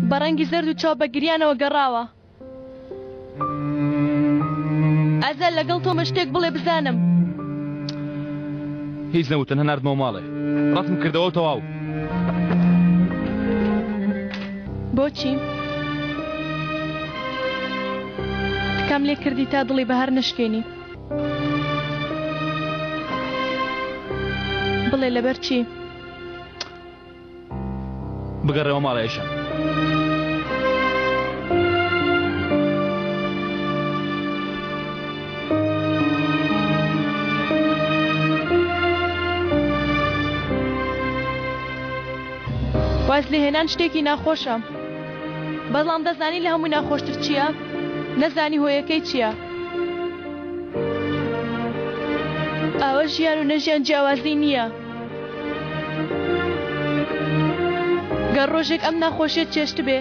بە ڕەنگی زەرد و چاو بە گریانەوە گەڕاوە. ئەزەل لەگەڵ تۆمە شتێک بڵێ بزانم. هیچ نەوتن هەناردمەوە ماڵێ ڕەتم کردەوە و تەواو. بۆچی؟ تکام لێ کردی تا دڵی بەهار نەشکێنی. بڵێ لەبەر چی؟ بگەڕێوە ماڵێ ئەیشە. واز لێهێنان شتێکی ناخۆشە بەڵام دەزانی لە هەمووی ناخۆشتر چییە؟ نەزانی هۆیەکەی چییە؟ ئاوە ژیان و نەژیان جیاوازی نییە. گەر ڕۆژێک ئەم ناخۆشیەت چێشتبێ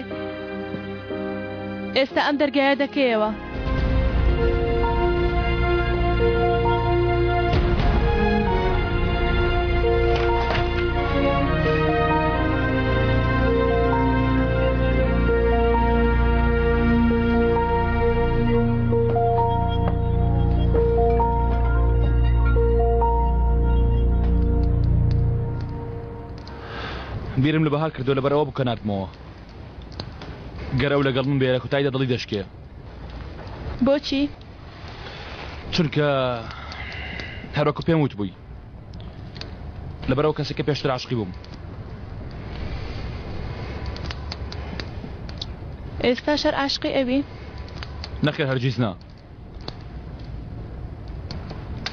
ئێستا ئەم دەرگایە دەکەیەوە. بیرم لە بەهار کردو لەبەر ئەوە بوو کە ناردمەوە گەر ئەو لەگەڵ من بێ لە کوتایدا دڵی دەشکێ. بۆچی؟ چونکە هەروەکو پێم وتبووی لەبەر ئەو کەسێکە پێشتر عاشقی بووم. ئێستاش هەر عاشقی ئەوی؟ نەخێر هەرگیز نا.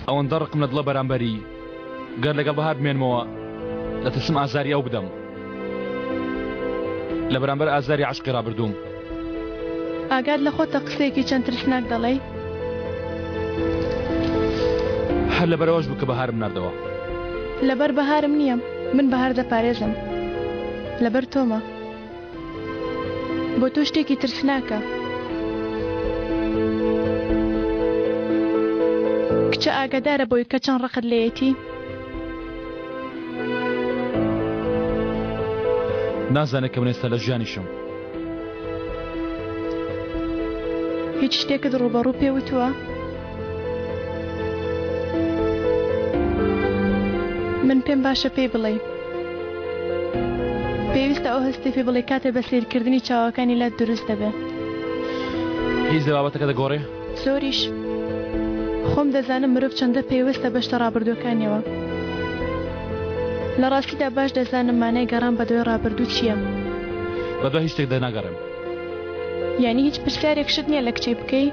ئەوەندە ڕقم لە دڵە بەرامبەری گەر لەگەڵ بەهار بمێنمەوە دەترسم ئازاری ئەو بدەم لە بەرامبەر ئازاری عەشقی ڕابردووم. ئاگات لە خۆتە قسەیەکی چەند ترسناک دەڵێی؟ هەر لەبەرئەوەش بوو کە بەهارم ناردەوە. لەبەر بەهارم نییە، من بەهار دەپارێزم. لەبەر تۆمە. بۆ تۆ شتێکی ترسناکە. کچە ئاگادارە بۆی کە چەند ڕقت لێیەتی؟ نازانێت کە من ئێستا لە ژیانیشم. هیچ شتێکت ڕووبەڕوو پێ وتووە؟ من پێم باشە پێی بڵێی. پێویستە ئەو هەستەی پێ بڵێی کاتێ بە سەیرکردنی چاوەکانی لات دروست دەبێ. هیچ لە بابەتەکە دەگۆڕێ؟ زۆریش. خۆم دەزانم مرۆڤ چەندە پەیوەستە بە شتە ڕابردووەکانیەوە. لە ڕاستیدا باش دەزانم مانای گەڕان بەدوای ڕابردوو چییە. بەدوای هیچ شتێکدا ناگەڕێم. یانی هیچ پرسیارێکشت نییە لە کچەی بکەی؟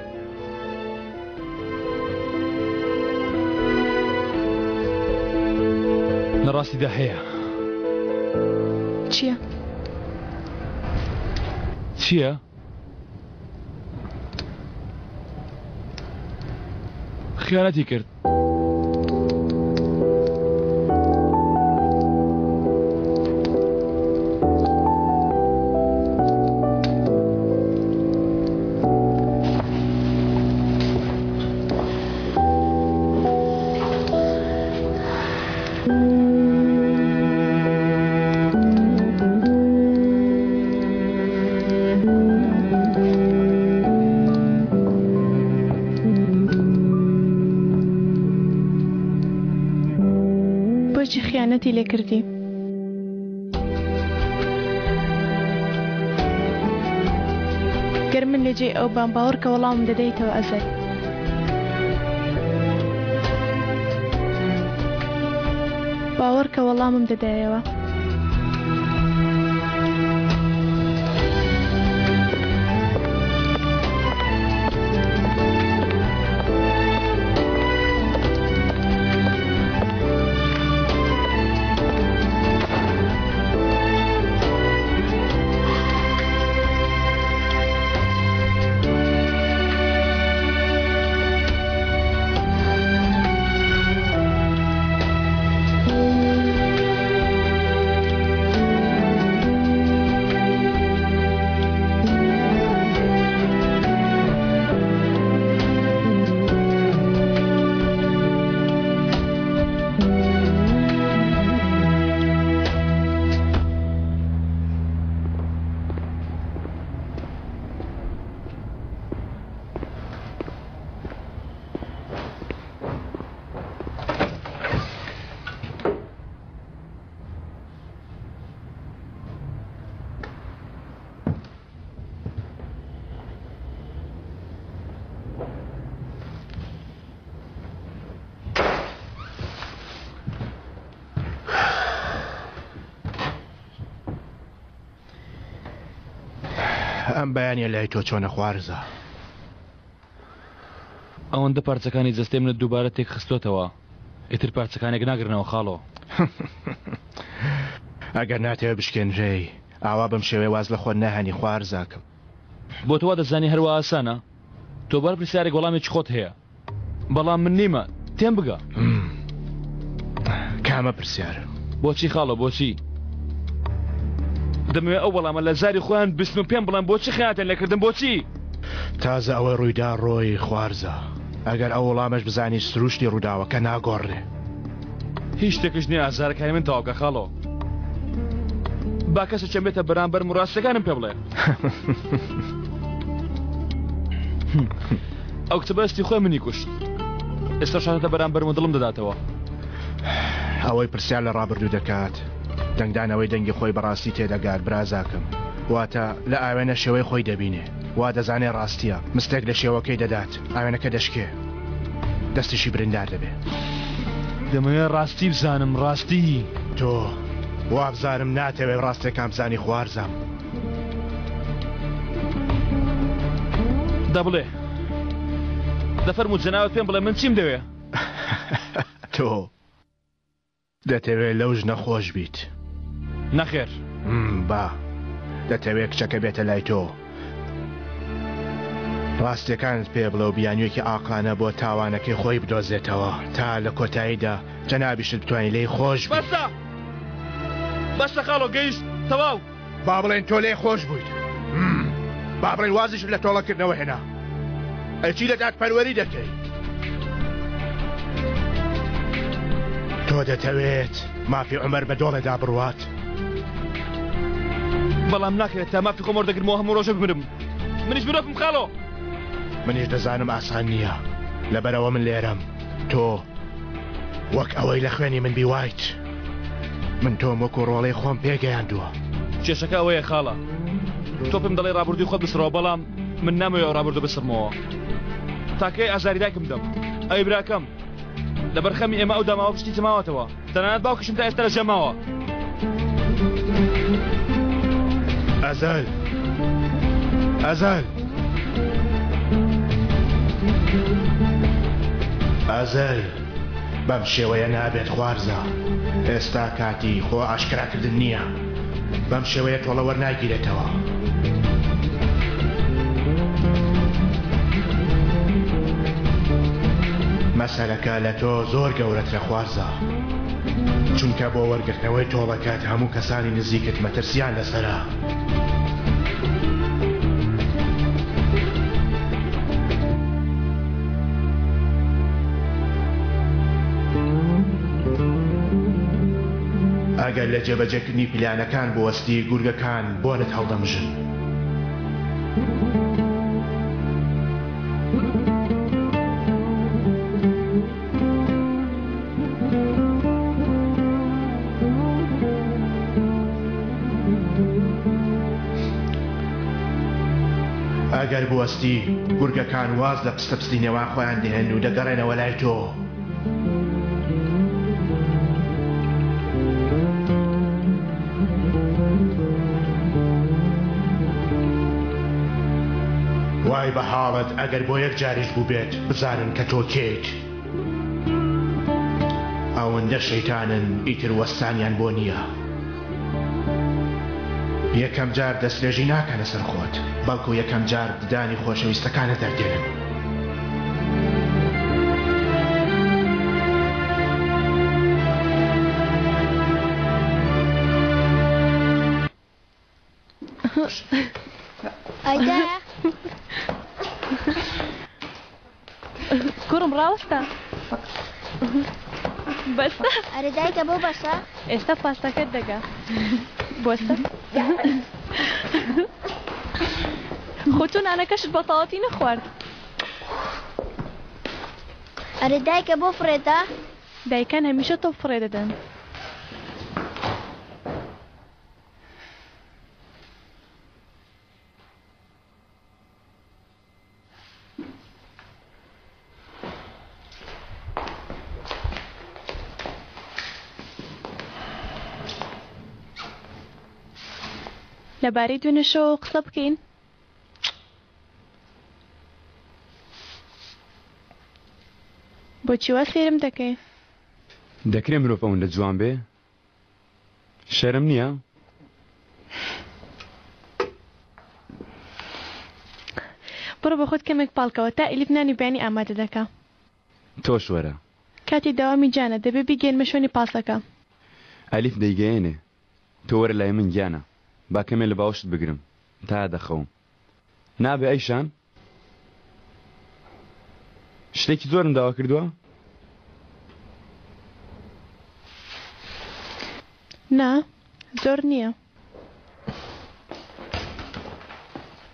لە ڕاستیدا هەیە. چییە؟ چییە؟ خیانەتی کرد. بۆچی خیانەتی لێ کردی؟ گەر من لە جێی ئەو بام باوەڕ کە وەڵامم دەدەیتەوە ئەزەل. باوەڕ کە وەڵامم دەدایەوە. ئەم بەیانە لای تۆ چۆنە خوارزا؟ ئەوەندە پارچەکانی جەستەی منت دووبارە تێک خستۆتەوە ئیتر پارچەکانێک ناگرنەوە خاڵۆ. ئەگەر ناتەوێ بشکێنرێی ئاوا بەم شێوەیە واز لە خۆت ناهێنی خوارزاکەم. بۆ تۆ وا دەزانی هەروا ئاسانە؟ تۆ بەر پرسیارێک وەڵامێکی خۆت هەیە بەڵام من نیمە تێم بگە. کامە پرسیار؟ بۆچی خاڵۆ بۆچی؟ دەمەوێت ئەو وەڵامە لە زاری خۆیان بسن و پێم بڵێن بۆچی خیانەتیان لێکردم بۆچی؟ تازە ئەوەی ڕوویدا ڕۆی خوارزا ئەگەر ئەو وەڵامەش بزانی سروشتی ڕووداوەکە ناگۆڕرێ. هیچ شتێکش نییە ئازارەکانی من تەواو کە خاڵۆ با کەسێکیان بێتە بەرامبەرم و ڕاستیەکانم پێ بڵێ. ئەو کچە بەستی خۆی منی کوشت ئێستا شاتەتە بەرامبەرم و دڵم دەداتەوە. ئەوەی پرسیار لە ڕابردوو دەکات دەنگدانەوەی دەنگی خۆی بەڕاستی تێدەگات برازاکەم واتە لە ئاوێنە شێوەی خۆی دەبینێ وا دەزانێ ڕاستیە مستێک لە شێوەکەی دەدات ئاوێنەکە دەشکێ دەستیشی بریندار دەبێ. دەمەوێ ڕاستی بزانم ڕاستی. تۆ وابزانم ناتەوێ ڕاستیەکان بزانی خوارزام. دە بڵێ دە فەرموو جەنابت پێم بڵێ من چیم دەوێ؟ تۆ دەتەوێ لەو ژنە خۆش بیت؟ نەخێر. با دەتەوێ کچەکە بێتە لای تۆ ڕاستیەکانت پێ بڵێ و بیانوویەکی ئاقڵانە بۆ تاوانەکەی خۆی بدۆزێتەوە تا لە کۆتاییدا جەنابیشت بتوانی لێی خۆش بی. بەسە بەسە خاڵۆ گەیشت تەواو. با بڵێین تۆ لێی خۆش بوویت. با بڵێین وازیشت لە تۆڵەکردنەوە هێنا. ئەی چی لە دادپەروەری دەکەی؟ تۆ دەتەوێت مافی عومەر بە دۆڵێدا بڕوات؟ بەڵام ناکرێت تا مافی خۆم وەردەگرمەوە هەموو ڕۆژێک بمرم. منیش مرۆڤم خاڵۆ. منیش دەزانم ئاسان نییە. لەبەرئەوە من لێرەم. تۆ وەک ئەوەی لە خوێنی من بی وایت. من تۆم وەکو ڕۆڵەی خۆم پێگەیاندووە. کێشەکە ئەوەیە خاڵە تۆ پێم دەڵێی ڕابردووی خۆت بسڕەوە بەڵام من نامەوێ ئەو ڕابردوو بسڕمەوە. تا کەی ئازاری دایکم بدەم؟ ئەی براکەم؟ لەبەر خەمی ئێمە ئەو داماوە پشتی چەماوەتەوە. تەنانەت باوکیشم تا ئێستا لە ژیان ماوە. ئەزەل ئەزەل ئەزەل بەم شێوەیە نابێت خوارزا ئێستا کاتی خۆ ئاشکراکردن نییە بەم شێوەیە تۆڵە وەرناگیرێتەوە. مەسەلەکە لە تۆ زۆر گەورەترە خوارزا چونکە بۆ وەرگرتنەوەی تۆڵەکەت هەموو کەسانی نزیکت مەترسیان لەسەرە. ئەگەر لە جێبەجێکردنی پلانەکان بوەستی گورگەکان بۆنت هەڵدەمژن. ئەگەر بوەستی، گورگەکان واز لە پستەپستی نێوان خۆیان دێنن و دەگەڕێنەوە لای تۆ. وای بە حاڵت ئەگەر بۆ یەک جاریش بووبێت بزانن کە تۆ کێیت. ئەوەندە شەیتانن ئیتر وەستانیان بۆ نییە. یەکەم جار دەسترێژی ناکەنە سەر خۆت بەڵکو یەکەم جار ددانی خۆشەویستەکانت دەردێنن. ئایدا کوڕم ڕاوەستە بەسە ئەرێ دایکە بۆ بەسە ئێستا پاستاکەت دەگا بۆستە خۆ تۆ نانەکەشت بە تەواوەتی نەخوارد ئەرێ دایکە بۆ فڕێدا دایکان هەمیشە تۆپ فڕێ دەدەن. لەبارەی دوێنێ شەوەوە قسە بکەین؟ بۆچی وا سەیرم دەکەی؟ دەکرێ مرۆڤ ئەوەندە جوان بێ؟ شەرم نییە؟ بڕۆ بە خۆت کەمێک پاڵکەوە تا ئیلیف نانی بەیانی ئامادە دەکا. تۆش وەرە. کاتی دەوامی جانە، دەبێ بیگەیەنمە شوێنی پاسەکە. ئەلیف دەیگەیەنێ. تۆ وەرە لای من گیانە، با کەمێ لە باوەشت بگرم تا دەخەوم. نابێ ئەیشان؟ شتێکی زۆرم داوا کردووە؟ نا، زۆر نییە.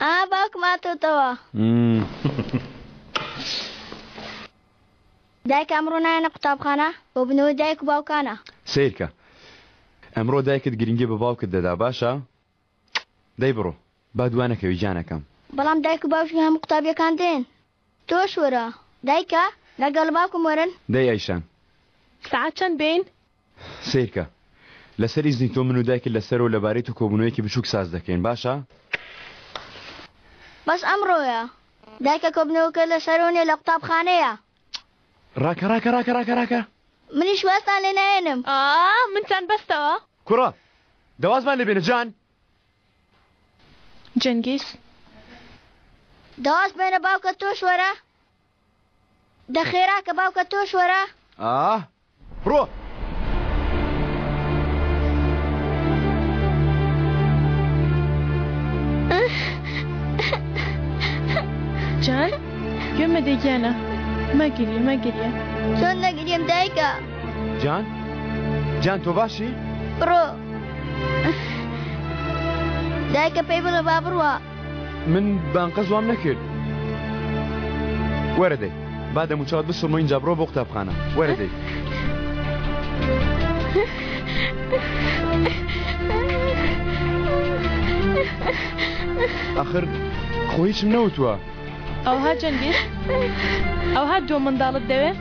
ئا باوکم هاتۆتەوە. دایکە ئەمڕۆ نایەنە قوتابخانە؟ کۆبوونەوەی دایک و باوکانە. سەیرکە ئەمڕۆ دایکت گرنگی بە باوکت دەدا باشە؟ دەی بڕۆ با دوا نەکەوی گیانەکەم. بەڵام دایک و باوکی هەموو قوتابیەکان دێن. تۆش وەرە دایکە لەگەڵ باوکم وەرن. دەی ئەیشان. سەعات چەند بێین؟ سەیرکە لەسەر ئیزنی تۆ من و دایکت لەسەرەوە لەبارەی تۆ کۆبوونەوەیەکی بچووک ساز دەکەین باشە؟ بەس ئەمڕۆیە دایکە کۆبنەوەکە لەسەرەوە نیە لە قوتابخانەیە. ڕاکە ڕاکە ڕاکە ڕاکە ڕاکە. منیش وازتان لێ نایەنم. ئا منتان بەستەوە. کوڕە دە وازمان لێ بێنە جان. جەنگیز. دە واز بێنە باوکە تۆش وەرە. دە خێراکە باوکە تۆش وەرە. ئاه بڕۆ. جان گوێم مەدە گیانە مەگریە مەگریە. چۆن نەگریم دایکە. جان جان تۆ باشی؟ بڕۆ دایکە پێی بڵێ با بڕوا. من بانقەز وام نەکرد. وەرە دەی با دەموچاوت بسڕم و ئینجا بڕۆ بۆ قوتابخانە. وەرە دەی. ئاخر خۆ هیچم نەوتووە. ئەوها جەنگیز ئەوها دووەم منداڵت دەوێ؟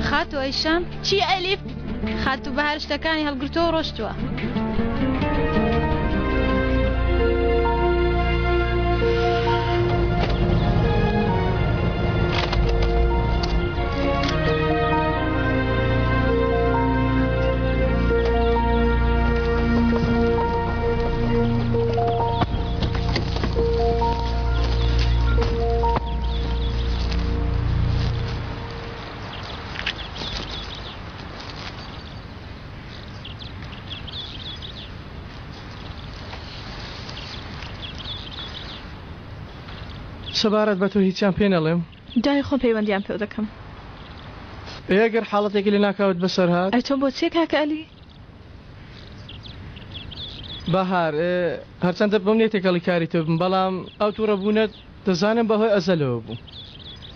خاتوو ئەیشان. چی ئەلیف؟ خاتوو بەهار شتەکانی هەڵگرتووە و ڕۆشتووە. سەبارەت بە تۆ هیچیان پێ نەڵێم؟ جارێ خۆم پەیوەندیان پێوە دەکەم. ئێ ئەگەر حاڵەتێکی لەناکاوت بەسەر هات؟ ئەی تۆ بۆ چیە کاکە ئەلی؟ بەهار، هەرچەندە بۆم نیە تێکەڵی کاری تۆ بم، بەڵام ئەو توڕەبوونەت دەزانم بەهۆی ئەزەلەوە بوو.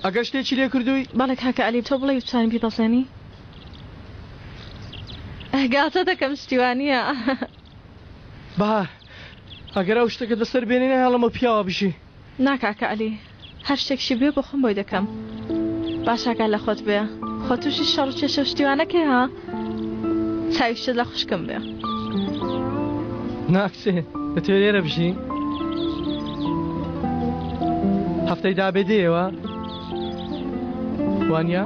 ئەگەر شتێکی لێ کردووی؟ بەڵێ کاکە ئەلی، تۆ بڵێی بتوانی بیبەزێنی؟ گاڵتە دەکەم شتی وا نییە. بەهار، ئەگەر ئەو شتەکەت بەسەر بێنی ناهێڵم ئەو پیاوە بژی. نا کاکە عەلی هەر شتێکشی بوێ بۆ خۆم بۆی دەکەم باش ئاگات لە خۆت بێ خۆ توشی شەڕ و کێشە و شتی وا نەکەی ها چاویشت لە خوشکم بێ. نا کچێ دەتەوێ لێرە بژی؟ هەفتەی دابێ دێیەوە وانە؟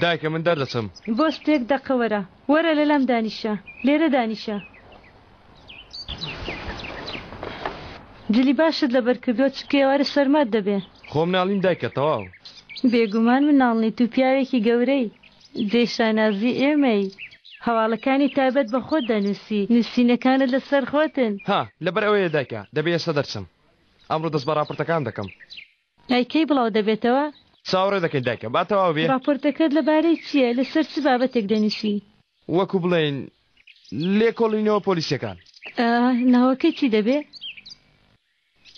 دایکە من دەردەچم. بۆ شتێک دەقە وەرە. وەرە لەلام دانیشە. لێرە دانیشە. جلی باشت لەبەر کردووە چونکە ئێوارە سەرمات دەبێ. خۆ مناڵ نیم دایکە تەواو. بێگومان مناڵ نیت و پیاوێکی گەورەی. جێی شانازی ئێمەی. هەواڵەکانی تایبەت بە خۆت دەنووسی. نووسینەکانت لەسەر خۆتن. ها لەبەر ئەوەیە دایکە دەبێ ئێستا دەرچم. ئەمڕۆ دەست بە ڕاپۆرتەکان دەکەم. ئەی کەی بڵاو دەبێتەوە؟ چاوەڕێ دەکەین دایکە با تەواو بێ. ڕاپۆرتەکەت لەبارەی چییە؟ لەسەر چ بابەتێک دەنووسی؟ وەکو بڵێین. لێکۆڵینەوە پۆلیسیەکان. ناوەکەی چی دەبێ؟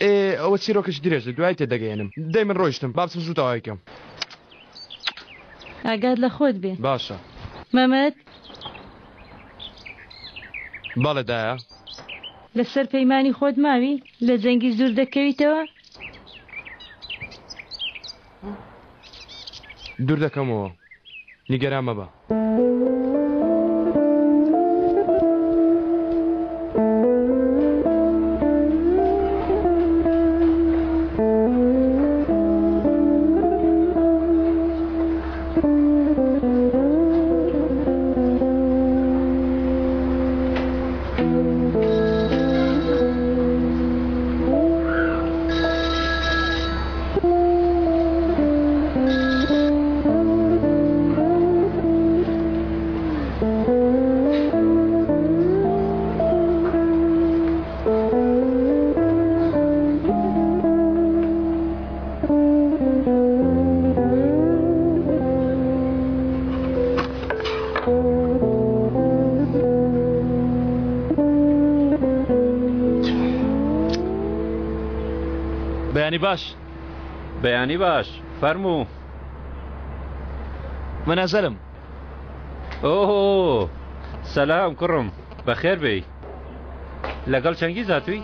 ئێ ئەوە چیرۆکێکی درێژە دوای تێدەگەیەنم. دەی من ڕۆیشتم با بچم زوو تەواوی کەم. ئاگات لە خۆت بێ. باشە. مەمەد. بەڵێ دایە. لەسەر پەیمانی خۆت ماوی؟ لە جەنگیز دوور دەکەویتەوە؟ دوور دەکەمەوە نیگەران مەبە. بەیانی باش. بەیانی باش فەرموو. من ئەزەلم. ئۆه سەلام کوڕم بەخێر بێی. لەگەڵ چەنگیز هاتووی؟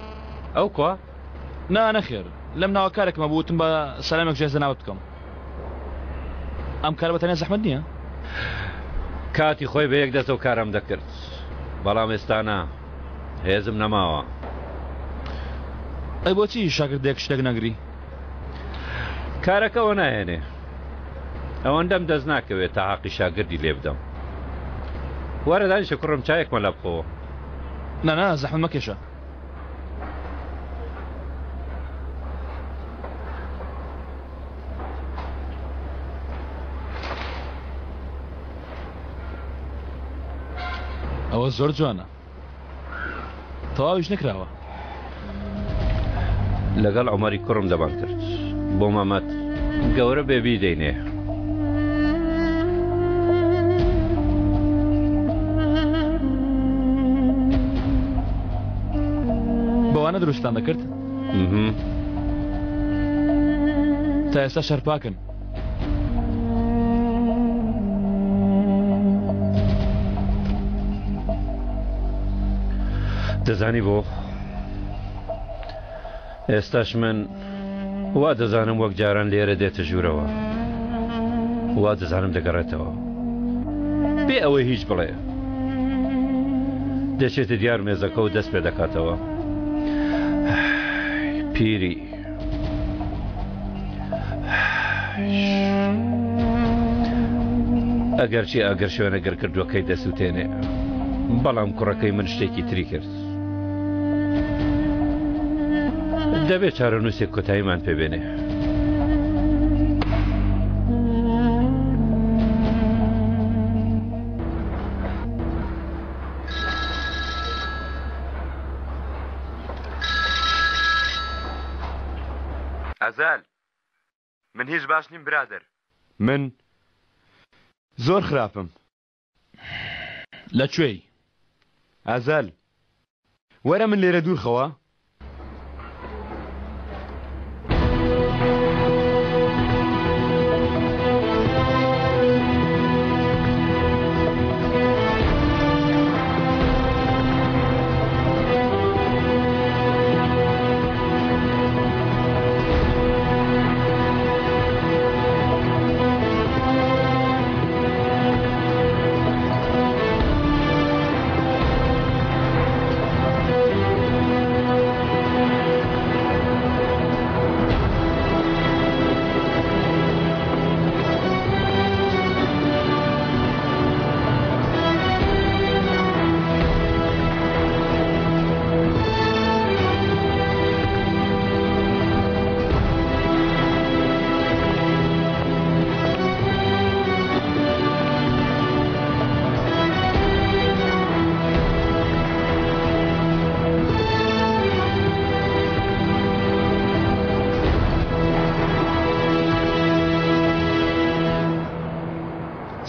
ئەو کوا؟ نا نەخێر لەم ناوە کارێکم هەبوو وتم بە سەلامێک ژێر زەناوت بکەم. ئەم کارە بە تەنیا زەحمەت نییە؟ کاتی خۆی بە یەک دەست ئەو کارەم دەکرد بەڵام ئێستا نا هێزم نەماوە. ئەی بۆچی شاگردێک شتێک نەگری؟ کارەکە ئەوە ناهێنێ. ئەوەندەم دەست ناکەوێت تا حەقی شاگردی لێ بدەم. وەرە دانیشە کوڕم چایەکمان لا بخۆوە. نا نا زەحمەت مەکێشە. ئەوە زۆر جوانە. تەواویش نەکراوە. لەگەڵ عومەری کوڕم دەمان کرد بۆ مەمەد گەورە بێ بیدەینێ. بەوانە دروستتان دەکرد؟ تا ئێستا شەرپاکن. دەزانی بۆ؟ ئێستاش من وا دەزانم وەک جاران لێرە دێتە ژوورەوە وا دەزانم دەگەڕێتەوە بێ ئەوەی هیچ بڵێ دەچێتە دیار مێزەکە و دەست پێ دەکاتەوە پیری ئەگەرچی ئاگر شوێنە گڕکردووەکەی دەسووتێنێ، بەڵام کوڕەکەی من شتێکی تری کرد. دەبێ چارەنووسێک کۆتاییمان پێ بێنێ. ئەزەل من هیچ باش نیم برادەر. من زۆر خراپم. لە کوێی؟ ئەزەل وەرە من لێرە دوور خەوە.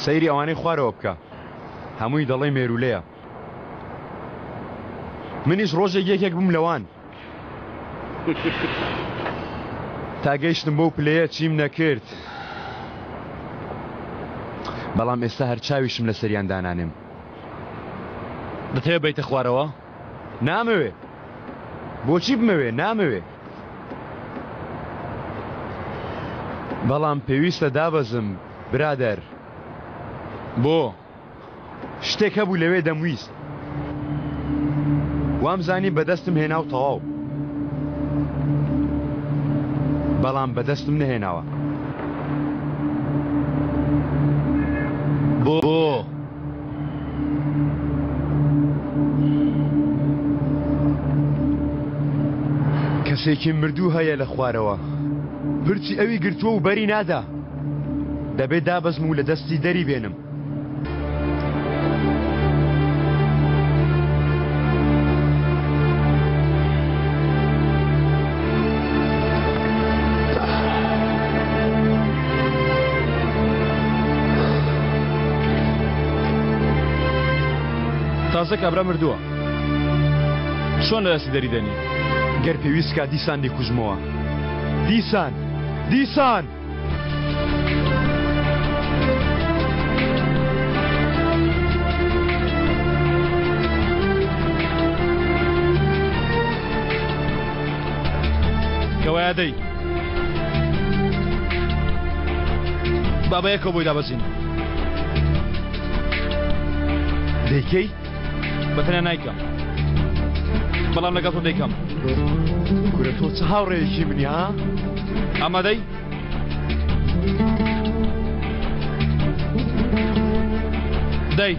سەیری ئەوانەی خوارەوە بکە هەمووی دەڵێی مێروولەیە. منیش ڕۆژێک یەکێک بووم لەوان. تا گەیشتم بەو پلەیە چیم نەکرد. بەڵام ئێستا هەر چاویشم لەسەریان دانانێم. دەتەوێ بێیتە خوارەوە؟ نامەوێ. بۆچی بمەوێ؟ نامەوێ. بەڵام پێویستە دابەزم برادەر. بۆ؟ شتێک هەبوو لەوێ دەمویست. وامزانی بەدەستم هێنا و تەواو. بەڵام بەدەستم نەهێناوە. بۆ؟ کەسێکی مردوو هەیە لە خوارەوە. پرچی ئەوی گرتووە و بەری نادا. دەبێ دابەزم و لە دەستی دەری بێنم. تازە کابرا مردووە چۆن لە دەستی دەری دێنی؟ گەر پێویست کا دیسان دەیکوژمەوە. دیسان! دیسان! کەوایە دەی با بەیەکەوە بۆی دابەزین. دەیکەی؟ بە تەنیا نایکەم بەڵام لەگەڵ تۆ دەیکەم. کورە تۆ چ هاوڕێیەکی منی ها؟ ئامادەی؟ دەی.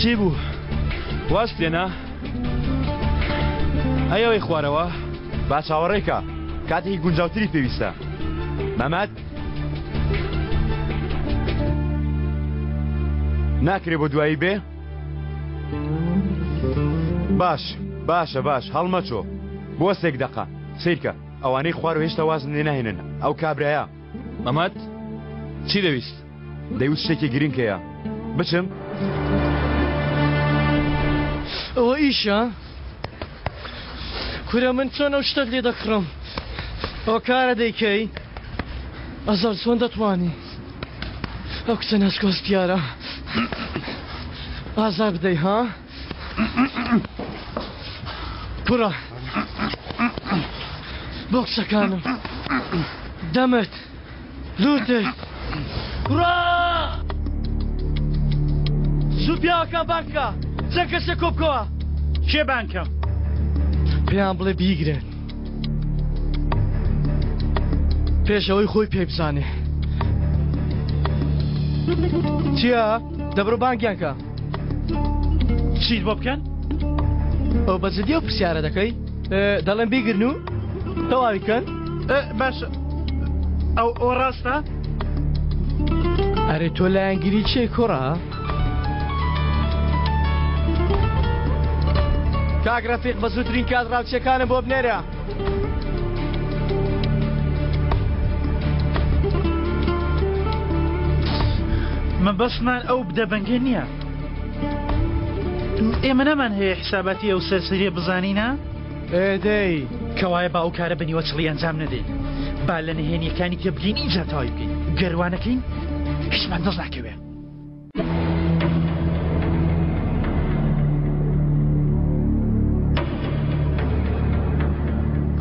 چی بوو؟ واز لێنا؟ ئەی ئەوەی خوارەوە؟ با چاوەڕێ کە کاتێکی گونجاوتری پێویستە. مەمەد ناکرێ بۆ دوایی بێ؟ باش باشە باش هەڵمەچۆ بۆ سێک دەقە سیرکە ئەوانەی خوار و هێشتا وازم لێ ناهێنن ئەو کابرایە مەمەد چی دەویست؟ دەیوت شتێکی گرنگ هەیە بچم؟ ئەوە ئیشە؟ کورە من چۆن ئەو شتەت لێ دەکڕم؟ ئەوە کارە دەیکەی؟ ئەزەل چۆن دەتوانی ئەو کچە ناسکۆستیارە ئازار بدەی ها؟ کوڕە بۆ قسەکانم دەمت لوتت کوڕە زوو پیاوەکان بانگ بکە چەند کەسێک کۆ بکەوە. کێ بانگ کەم؟ پێیان بڵێ بیگرن پێش ئەوەی خۆی پێ بزانێ. چییە؟ دەبڕۆ بانگیان کە. چیت بۆ بکەن؟ ئەو بە جدی ئەو پرسیارە دەکەی؟ دەڵێن بیگرن و تەواوی کەن. باشە ئەو ئەو ڕاستە؟ ئەرێ تۆ لایەنگری چێ کوڕە؟ کاک ڕەفیق بە زووترین کات ڕاوچیەکانم بۆ بنێرە. مەبەستمان ئەو بدەبەنگە نییە. ئێمە نەمان هەیە حساباتی ئەو سەرسەریە بزانینە؟ دەی. کەوایە با ئەو کارە بە نیوەچڵی ئەنجام نەدەین. با لە نهێنییەکانی تێبگەین ئینجا تەواوی بکەین. گەر وا نەکەین هیچمان دەست ناکەوێ.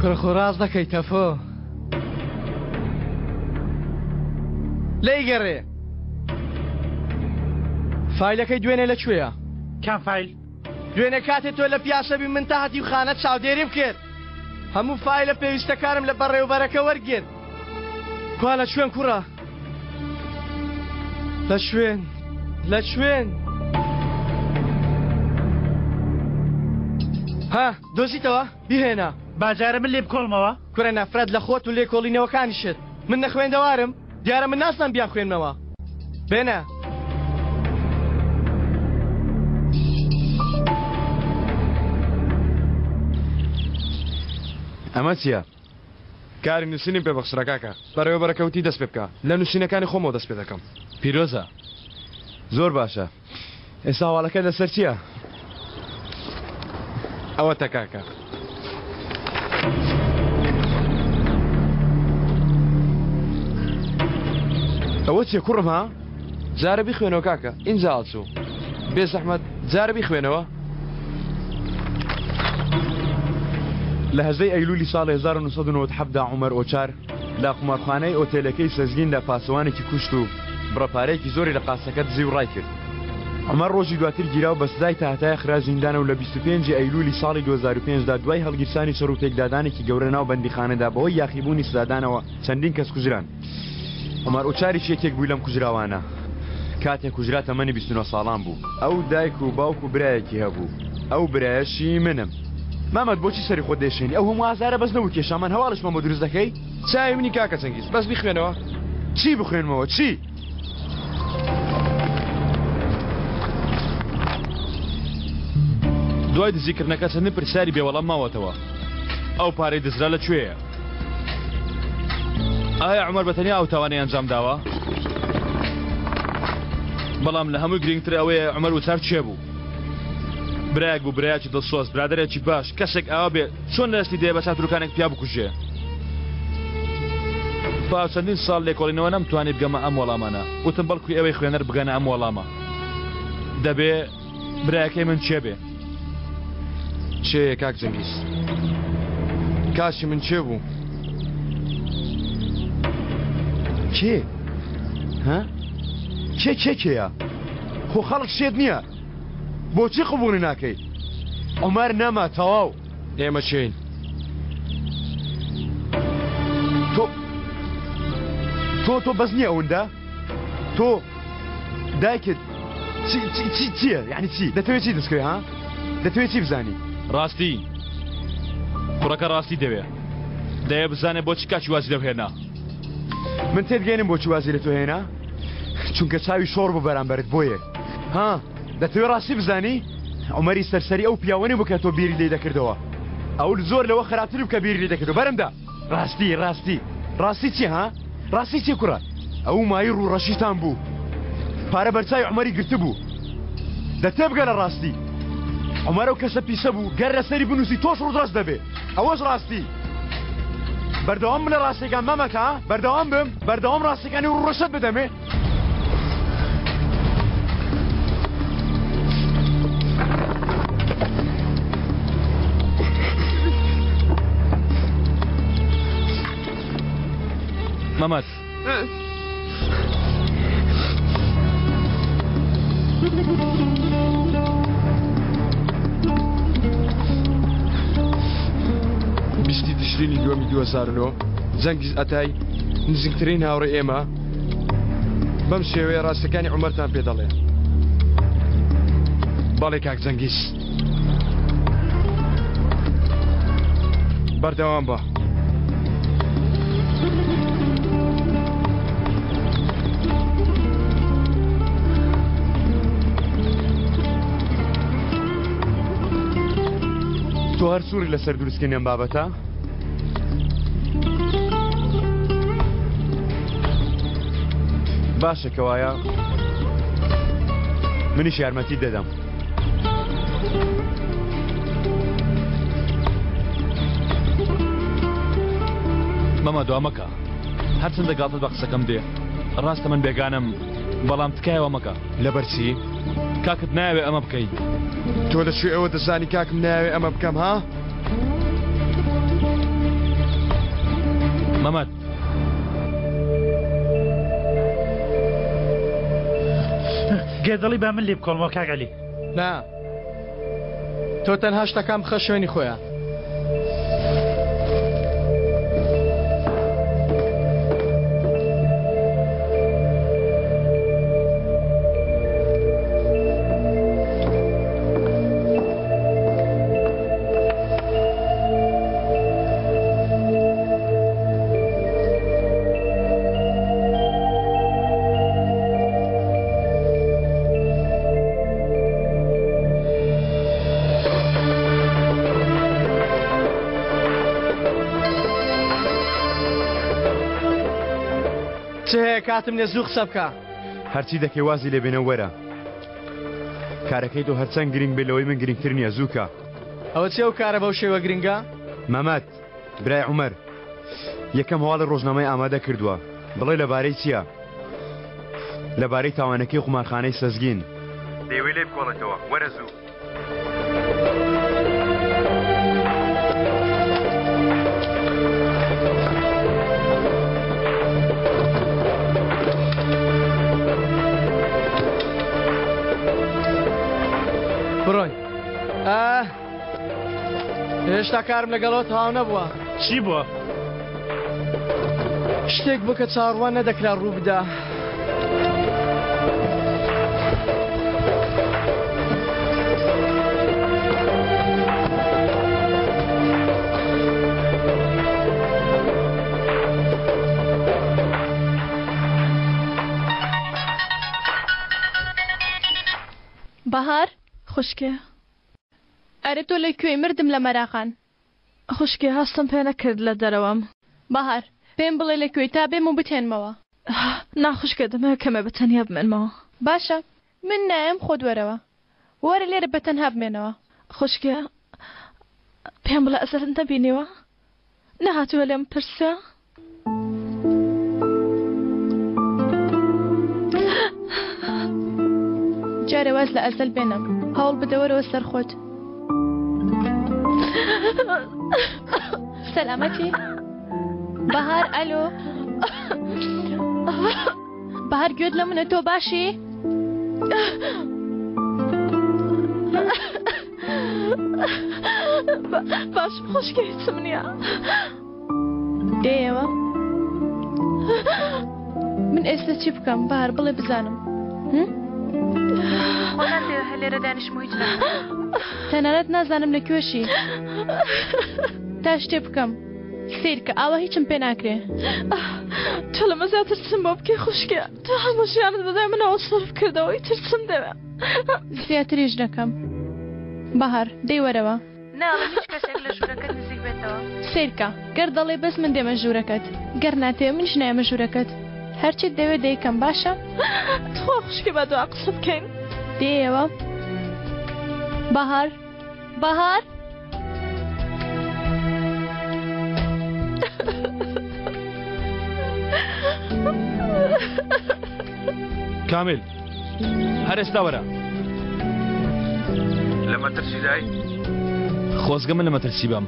کوڕە خۆ ڕاست دەکەی تەفۆ. لێی گەڕێ. فایلەکەی دوێنێ لە کوێیە؟ کام فایل؟ دوێنێ کاتێ تۆ لە پیاسە بی من تا هەتیوخانە چاودێریم کرد. هەموو فایلە پێویستەکانم لە بەڕێوبەرەکە وەرگرت. کوا لە کوێن کوڕە؟ لە کوێن؟ لە کوێن؟ ها دۆزیتەوە؟ بیهێنە. با جارە من لێ بکۆڵمەوە. کورە نەفرەت لە خۆت و لێکۆڵینەوەکانیشت. من نەخوێندەوارم، دیارە من نازانم بیانخوێنمەوە. بێنە. ئەمە چییە؟ کاری نووسینیم پێ بەخشرا کاکە. بەڕێوەبەرەکە وتی دەست پێ بکە. لە نووسینەکانی خۆمەوە دەست پێ دەکەم. پیرۆزە. زۆر باشە. ئێستا هەواڵەکە لەسەر چییە؟ ئەوەتە کاکە. ئەوە چیە کوڕم ها؟ جارە بیخوێنەوە کاکە ئینجا هەڵچوو. بێ زەحمەت جارە بیخوێنەوە. لە هەژدەی ئەیلولی ساڵی 1997 دا عومەر ئۆچار لە قومارخانەی ئۆتێلەکەی سەزگیندا پاسەوانێکی کوشت و بڕە پارەیەکی زۆری لە قاسەکە دزی و ڕایکرد. عومەر ڕۆژی دواتر گیرا و بە سزای تاهەتایە خرا زیندانە و لە 25 ئەیلولی ساڵی 2005 دا دوای هەڵگیرسانی شەڕ و پێکدادانێکی گەورە ناو بەندیخانەدا بەهۆی یاخیبوونی سزادانەوە چەندین کەس کوژران. عومەر ئوچاریش یەکێک بوو لەم کوژراوانە. کاتێک کوژرا تەمەنی 29 ساڵان بوو. ئەو دایک و باوک و برایەکی هەبوو. ئەو برایەشی منم. مامەد بۆچی سەری خۆت دەیشێنی؟ ئەو هەموو ئازارە بەس نەبوو کێشامان هەواڵیشمان بۆ دروست دەکەی؟ چاوی منی کاکە چەنگیز بەس بیخوێنەوە. چی بخوێنمەوە چی؟ دوای دزیکردنەکە چەندین پرسیاری بێوەڵام ماوەتەوە. ئەو پارەی دزرا لە کوێیە؟ ئایا عومەر بە تەنیا ئەو تاوانەی ئەنجام داوە؟ بەڵام لە هەمووی گرنگتر ئەوەیە عومەر وچار کێ بوو؟ برایەک بوو برایەکی دڵسۆز برادەرێکی باش کەسێک ئاوا بێ چۆن لە دەستی دێ بە چاتروکانێک پیا بکوژێ؟ پاش چەندین ساڵ لێکۆڵینەوە نەمتوانی بگەمە ئەم وەڵامانە وتم بەڵکو ئێوەی خوێنەر بگەنە ئەم وەڵامە دەبێ برایەکەی من کێ بێ؟ کێیە کاک جەنگیز؟ کاکی من کێ بوو؟ کێ؟ ها؟ کێ کێ کێیە؟ خۆ خەڵک شێت نییە بۆچی قبوڵی ناکەی؟ عومەر نەما تەواو. ئێمە کێین؟ تۆ تۆ تۆ بەس نییە ئەوەندە؟ تۆ دایکت چی چی چی چییە یعنی چی دەتەوێت چی دەستکەوێ ها دەتەوێت چی بزانی ڕاستی کوڕەکە ڕاستی دەوێ دەیە بزانێ بۆچی کاکی وازی لەو هێنا من تێدگەێنم بۆچی وازی لە تۆ هێنا چونکە چاوی شۆڕ بوو بەرامبەرت بۆیە ها دەتەوێ ڕاستی بزانی عومەری سەرسەری ئەو پیاوە نەبوو کە تۆ بیری لێی دەکردەوە ئەو زۆر لەوە خراپتر بوو کە بیری لێ دەکردەوە بەرمدا ڕاستی ڕاستی ڕاستی چی ها ڕاستی چی کوڕە ئەو مای ڕوو ڕەشیتان بوو پارە بەرچاوی عومەری گرتبوو دە تێبگە لە ڕاستی عومەر ئەو کەسە پیسە بوو گەر لەسەری بنووسی تۆش ڕووت ڕەش دەبێ ئەوەش ڕاستی بەردەوام بم لە ڕاستیەکان مامەکە بەردەوام بم بەردەوام ڕاستیەکانی ڕوو ڕەشت بدەمێ مەمەد بیستی تشرینی دووەمی 2009 جەنگیز ئەتای نزیکترین هاوڕێی ئێمە بەم شێوەیە ڕاستەکانی عومەرتان پێ دەڵێ. بەڵێ کاک جەنگیز. بەردەوام بە. تۆ هەر سووری لەسەر دروستکردنی ئەم بابەتە؟ باشە کەوایە منیش یارمەتیت دەدەم. مەمە دوا مەکە هەرچەندە گاڵتەت بە قسەکەم دێ ڕاستە من بێگانەم بەڵام تکایە وا مەکە. لەبەر چی؟ کاکت نایەوێ ئەمە بکەی. تۆ لە کوێ ئەوە دەزانی کاکم نایەوێ ئەمە بکەم ها؟ مەمەد. گەر دەڵی با من لێ بکۆڵمەوە کاک عەلی. نا تۆ تەنها شتەکان بخە شوێنی خۆیان. چ هەیە کاتم نیە زوو قسە بکە. هەرچی دەکەی وازی لێ بێنە وەرە. کارەکەی تۆ هەرچەند گرینگ بێ لەوەی من گرینگتر نییە زوو کە. ئەوە چی ئەو کارە بەو شێوە گرینگە؟ مەمەد برای عومەر یەکەم هەواڵی ڕۆژنامەی ئامادە کردووە بڵێ لەبارەی چییە؟ لەبارەی تاوانەکەی قومارخانەی سەزگین. دەیەوێ لێی بکۆڵێتەوە وەرە زوو. بڕۆین. ئا هێشتا کارم لەگەڵەوە تەواو نەبووە. چی بووە؟ شتێک بوو کە چاوەڕوان نەدەکرا ڕوو بدا. بەهار؟ خوشکێ. ئەرێ تۆ لە کوێی؟ مردم لە مەراقان. خوشکێ هەستم پێ نەکرد لە دەرەوەم. بەهار، پێم بڵێ لە کوێی تا بێم و بتهێنمەوە. نا خوشکێ دەمەوێ کەمێ بە تەنیا بمێنمەوە. باشە من نایەم خۆت وەرەوە. وەرە لێرە بە تەنها بمێنەوە. خوشکێ پێم بڵێ ئەزەلت نەبینیوە؟ نەهاتووە لێم پرسێ؟ جارێ واز لە ئەزەل بێنە هەوڵ بدە وەرەوە سەر خۆت. سەلامەتی بەهار ئەلۆ بەهار گوێت لە منە تۆ باشی؟ باشم خوشکێ هیچم نییە. دێیەوە من ئێستا چی بکەم بەهار بڵێ بزانم هەر لێرە دانیشم و هیچ تەنانەت نازانم لە کوێشی تا شتێ بکەم سیرکە ئاوا هیچم پێ ناکرێ تۆ لەمە زیاتر چم بۆ بکەی خوشکێ تۆ هەموو ژیانت بەدای منەوە سەرف کردەوە ئیتر چم دەوێ زیاتریش دەکەم بەهار دەی وەرەوە ناڵێم هیچ کەسێک لە ژوورەکەت نزیک بێتەوە. سەیرکە، گەر دەڵێی بەس من دێمە ژوورەکەت، گەر ناتەوێ منیش نایەمە ژوورەکەت. هەرچیت دەوێ دەیکەم، باشە؟ تخوا خوشکێ با دوا قسە بکەین. دێیەوە؟ بەهار؟ بەهار؟ کامیل هەر ئێستا وەرە. لە مەترسیدای؟ خۆزگە من لە مەترسی بم.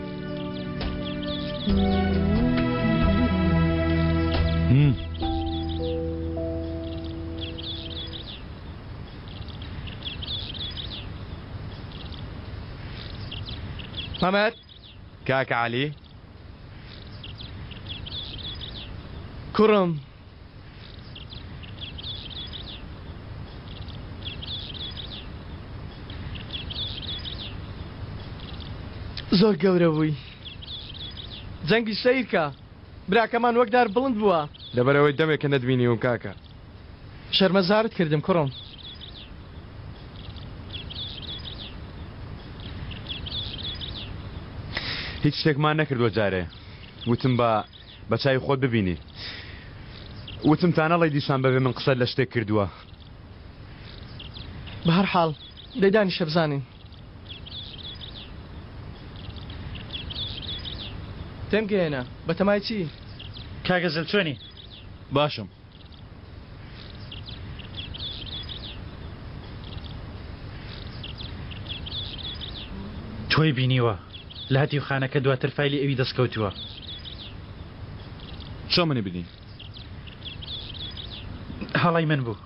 مەمەد کاکە عەلی کوڕم زۆر گەورە بووی جەنگی سەیرکە براکەمان وەک دار بڵند بووە. لەبەرئەوەی دەمێکە نەتبینیوم کاکە. شەرمەزارت کردم کوڕم. هیچ شتێکمان نەکردووە جارێ وتم با بە چاوی خۆت ببینی وتم تا نەڵێی دیسان بەبێ من قسەت لە شتێک کردووە. بە هەر حاڵ دەی دانیشە بزانین. تێم گەیەنە بەتەمای چی؟ کاک ئەزەل چۆنی؟ باشم. تۆی بینیوە لە هەتیوخانەکە دواتر فایلی ئەوی دەست کەوتووە. چۆن منی بینی؟ هەڵەی من بوو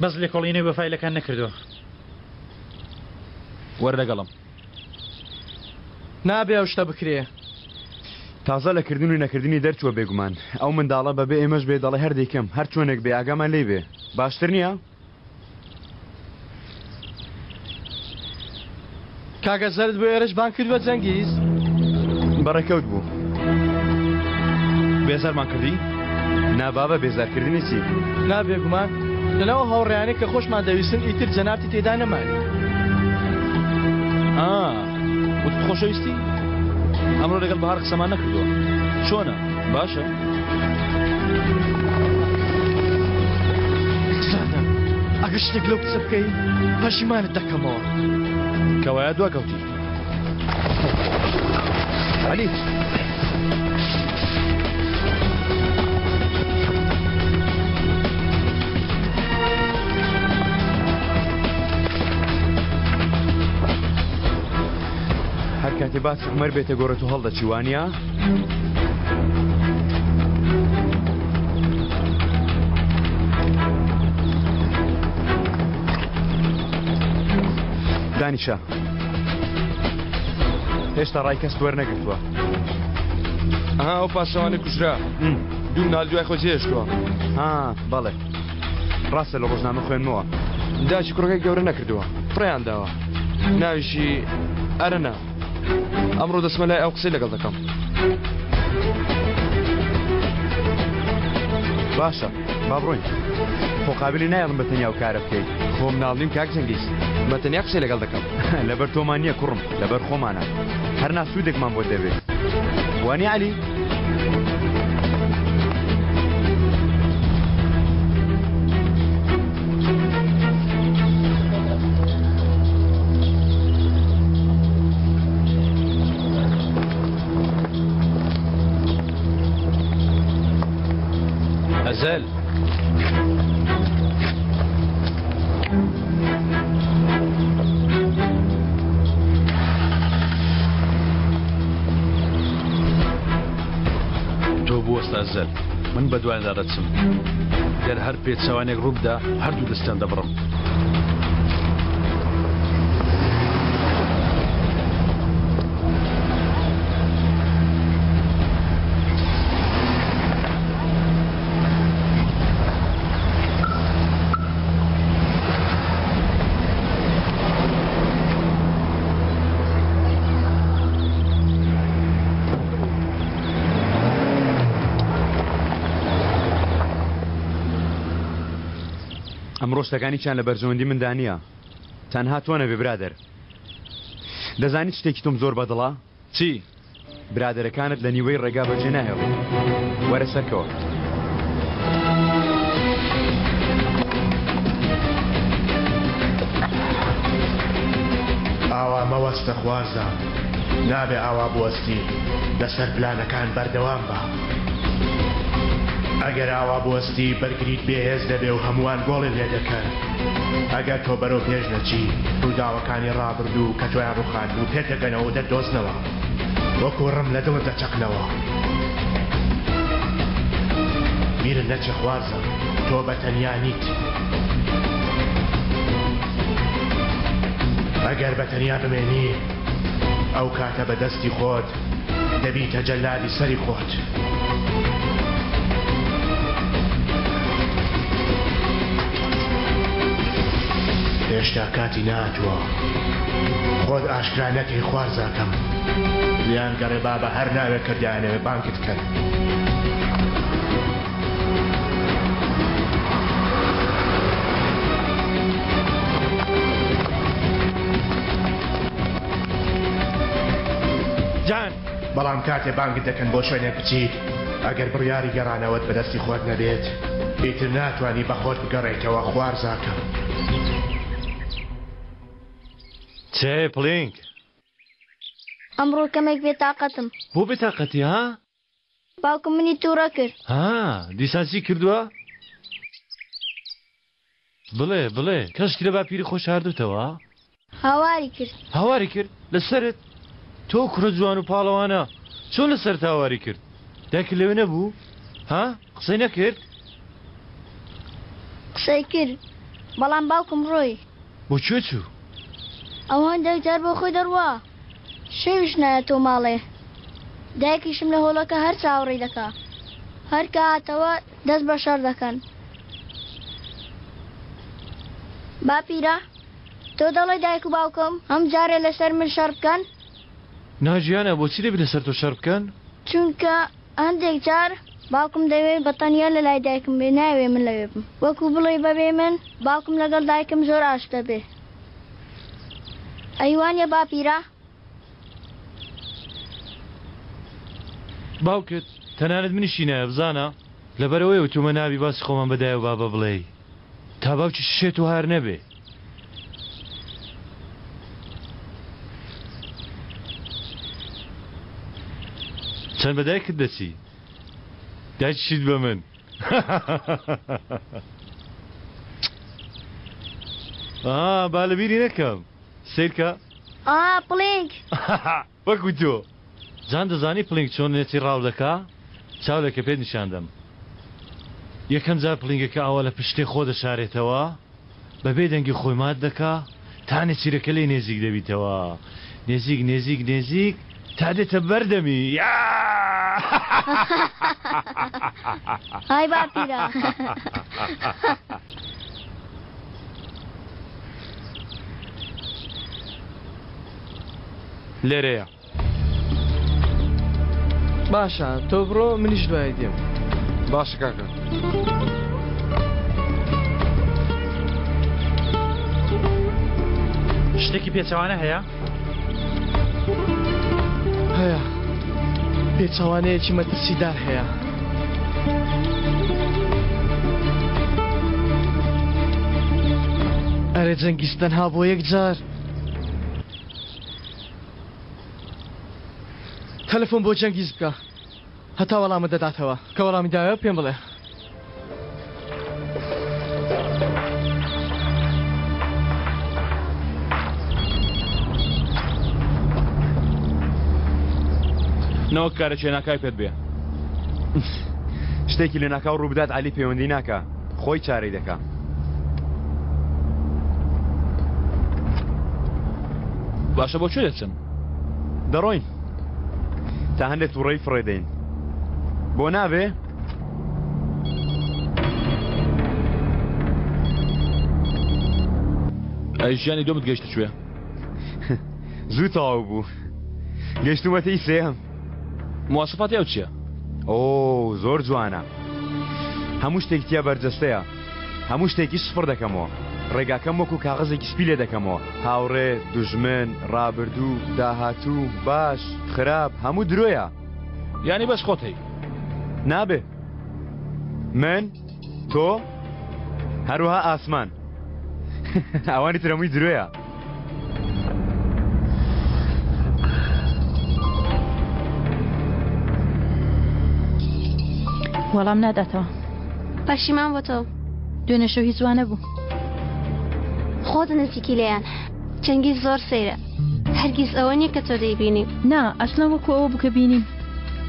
بەس لێکۆڵینەوەی بە فایلەکان نەکردووە. وەرە لەگەڵم. نابێ ئەو شتە بکرێ. تازە لە کردن و نەکردنی دەرچووە بێگومان ئەو منداڵە بەبێ ئێمەش بێ دەڵێ هەر دەیکەم هەر چۆنێک بێ ئاگامان لێی بێ باشتر نییە؟ کاکە زەرد بۆ ئێرەش بانگ کردوە جەنگیز؟ بەڕێکەوت بوو. بێزارمان کردی؟ نا بابە بێزارکردنی چی؟ نا بێگومان لەناو ئەو هاوڕێیانەی کە خۆشمان دەویستن ئیتر جەنابتی تێدا نەماوی. ئا وتت خۆشەویستی؟ ئەمڕۆ لەگەڵ بەهار قسەمان نەکردووە. چۆنە؟ باشە؟ ئەگەر شتێک لەو کچە بکەی پەشیمانت دەکەمەوە. کەوایە دواکەوتی. عەلی. هەر کاتێ باسی عومەر بێتە گۆڕێ تۆ هەڵدەچی وانە؟ دانیشە هێشتا ڕای کەست وەرنەگرتووە. ئەها ئەو پاسەوانی کوژرا دوو مناڵ دوای خۆی جێهێشتووە. ها بەڵێ ڕاستە لە ڕۆژنامە خوێنمەوە. داکی کوڕەکەی گەورە نەکردووە فڕێیان داوە ناویشی ئەرەنە ئەمڕۆ دەچمە لای ئەو قسەی لەگەڵ دەکەم. باشە با بڕۆین. خۆ قابلی نایەڵم بە تەنیا ئەو کارە بکەیت. خۆ مناڵ نیم کاک جەنگیز بە تەنیا قسەی لەگەڵ دەکەم. لەبەر تۆمان نییە کوڕم لەبەر خۆمانە. هەر نا سوودێکمان بۆت دەبێت. وانیە عەلی؟ ئەزەل. تۆ بوەستە ئەزەل من بە دوایاندا دەچم گەر هەر پێچەوانێک ڕووبدا هەردوو دەستیان دەبڕم. ئەمڕۆ شتەکان هیچیان لە بەرژەوەندی مندا نییە تەنها تۆ نەبێ برادەر دەزانی شتێکی تۆم زۆر بەدڵە چی؟ برادەرەکانت لە نیوەی ڕێگا بەجێ ناهێڵی وەرە سەرکەوە. ئاوا مەوەستە خوارزا نابێ ئاوا بوەستی لەسەر پلانەکان بەردەوام بە ئەگەر ئاوا بوەستی بەرگریت بێهێز دەبێ و هەمووان گۆڵی لێ دەکەن ئەگەر تۆ بەرەو پێش نەچی ڕووداوەکانی ڕابردوو کە تۆیان ڕوخاندبوو پێت دەگەنەوە و دەتدۆزنەوە. وەکو ڕم لە دڵت دەچەقنەوە. بیرت نەچێ خوارزا تۆ بە تەنیا نیت. ئەگەر بە تەنیا بمێنی ئەو کاتە بە دەستی خۆت دەبیتە جەلادی سەری خۆت. هێشتا کاتی نەهاتووە خۆت ئاشکرا نەکەی خوارزاکەم. لێیان گەڕێ با بە هەر ناوێک کە دەیانەوێ بانگت کەن. جان. بەڵام کاتێ بانگت دەکەن بۆ شوێنێک بچیت ئەگەر بڕیاری گەڕانەوەت بەدەستی خۆت نەبێت ئیتر ناتوانی بەخۆت بگەڕێیتەوە خوارزاکەم. چێ پڵینگ. ئەمڕۆ کەمێک بێتاقەتم. بۆ بێتاقەتی ها؟ باوکم منی تووڕە کرد. ها دیسان چی کردووە؟ بڵێ بڵێ کەشکی لە باپیری خۆی شاردوتەوە؟ هاواری کرد. هاواری کرد؟ لەسەرت؟ تۆ کوڕە جوان و پاڵەوانە چۆن لەسەرت هاواری کرد؟ دایکت لەوێ نەبوو؟ ها؟ قسەی نەکرد؟ قسەی کرد بەڵام باوکم ڕۆی. بۆ کوێ چوو؟ ئەو هەندێک جار بۆ خۆی دەڕوا شەویش نایەتەوە ماڵێ دایکیشم لە هۆڵەکە هەر چاوەڕێی دەکا هەر کە هاتەوە دەست بە شەڕ دەکەن. باپیرە تۆ دەڵێی دایک و باوکم هەم جارێ لەسەر من شەڕ بکەن؟ نا گیانە بۆچی دەبی لەسەر تۆ شەڕ بکەن؟ چونکە هەندێک جار باوکم دەیەوێ بە تەنیا لە لای دایکم بێ نایەوێ من لەوێ بم وەکو بڵێی بەبێ من باوکم لەگەڵ دایکم زۆر ئاشت دەبێ ئەی وانیە باپیرە؟ باوکت تەنانەت منیشی نایە بزانە لەبەرئەوەیە وتومە نابی باسی خۆمان بە دایە و بابە بڵێی. تا باوکی شێت و هار نەبێ. چەند بە دایکت دەچی؟ دایکیشیت بە من. ئا با لەبیری نەکەم. سەیرکە. ئا پڵینگ. وەکو تۆ. جان دەزانی پڵینگ چۆن نێچیر ڕاو دەکا؟ چاو لێکە پێت نیشان دەم. یەکەم جار پڵینگەکە ئاوا لە پشتێ خۆ دەشارێتەوە، بە بێ دەنگی خۆی مات دەکا تا نێچیرەکە لێی نێزیک دەبیتەوە. نێزیک نێزیک نێزیک تا دێتە بەر دەمی. ئای باپیرە. لێرەیە. باشە تۆ بڕۆ منیش دوای دێم. باشە کاکە. شتێکی پێچەوانە هەیە؟ هەیە پێچەوانەیەکی مەترسیدار هەیە. ئەرێ جەنگیز تەنها بۆ یەک جار تەلەفۆن بۆ جەنگیز بکە هەتا وەڵامت دەداتەوە کە وەڵامی دایەوە پێم بڵێ. نەوەک کارە چێناکای پێت بێ. شتێکی لەناکاو ڕووبدات عەلی پەیوەندی ناکا خۆی چارەی دەکا. باشە بۆ کوێ دەچن؟ دەڕۆین تا هەندێک تووڕەی فڕێ دەین بۆ نابێ؟ ئەی ژیانی دۆمت گەیشتە کوێ؟ زوو تەواو بوو گەیشتوومەتە ئی سێیەم. مواسەفاتی ئەو چییە؟ ئۆ زۆر جوانە هەموو شتێکی تیا بەرجەستەیە هەموو شتێکی سفر دەکەمەوە ڕێگاکەم وەکو کاغەزێکی سپی لێ دەکەمەوە هاوڕێ دوژمن ڕابردوو داهاتوو باش خراپ هەموو درۆیە یانی بەس خۆت هەی نابێ من تۆ هەروەها ئاسمان ئەوانی تر هەمووی درۆیە. وەڵام ناداتەوە. پەشیمان بۆ تۆ. دوێنێ شەو هیچ وا نەبوو. خۆت نزیکی لێیان. چەنگیز زۆر سەیرە. هەرگیز ئەوە نییە کە تۆ دەیبینی. نا، ئەسڵەن وەکو ئەوە بوو کە بینیم.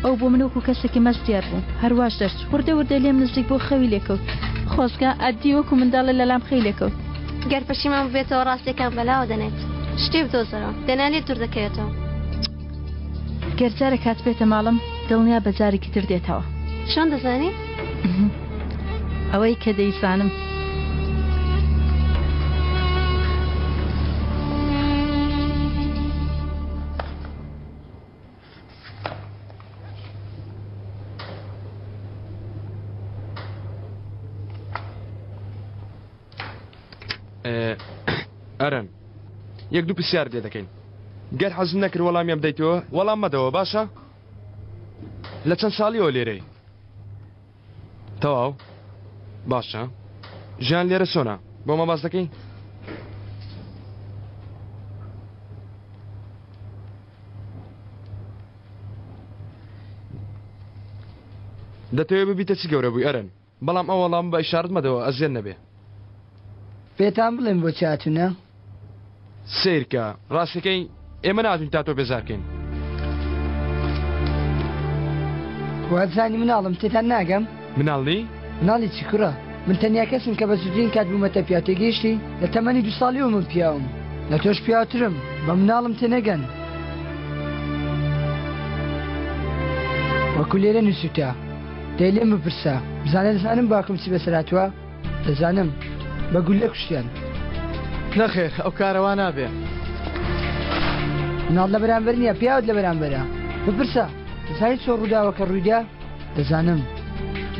ئەو بۆ من وەکو کەسێکی مەست دیار بوو. هەر واش دەرچوو. وردە وردە لێم نزیک بوو خەوی لێ کەوت. خۆزگە ئەدی وەکو منداڵێ لەلام خەوی لێ کەوت. گەر پەشیمان ببێتەوە ڕاستیەکان بەلاوە دەنێت. شتێ بدۆزەرەوە. دەنا لێت دوور دەکەوێتەوە. گەر جارێک هاتبێتە ماڵم دڵنیا بە جارێکی تر دێتەوە. چۆن دەزانی؟ ئەوەی کە دەیزانم. ئەرەن یەک دوو پرسیار لێ دەکەین گەر حەزم نەکرد وەڵامیان بدەیتەوە وەڵام مەدەوە باشە لە چەند ساڵیەوە لێرەی تەواو باشە ژیان لێرە چۆنە بۆ مە باس دەکەی دەتەوێ ببیتە چی گەورە بووی ئەرەن بەڵام ئەو وەڵامە بە ئیشارەت مەدەوە ئەزیەت نەبێ. پێتان بڵێم بۆچی هاتوونە؟ سەیرکە ڕاستەکەی ئێمە ناتوین تا تۆ بێزار کەین. وازانی مناڵم تێتان ناگەم؟ مناڵ نی؟ مناڵی چی کوڕە؟ من تەنیا کەسم کە بە زووترین کات بوومەتە پیاو تێگەیشتی؟ لە تەمەنی دوو ساڵیەوە من پیاوم لە تۆش پیاوترم بە مناڵم تێنەگەن. وەکو لێرە نووسوتە دەی لێم بپرسە بزانە دەزانم باوکم چی بەسەر هاتووە؟ دەزانم بە گوللە کوشتیان. نەخێر ئەو کارە وا نابێ. مناڵ لە بەرامبەر نییە پیاوت لە بەرامبەرە بپرسە دەزانی چۆن ڕووداوەکە ڕوویدا؟ دەزانم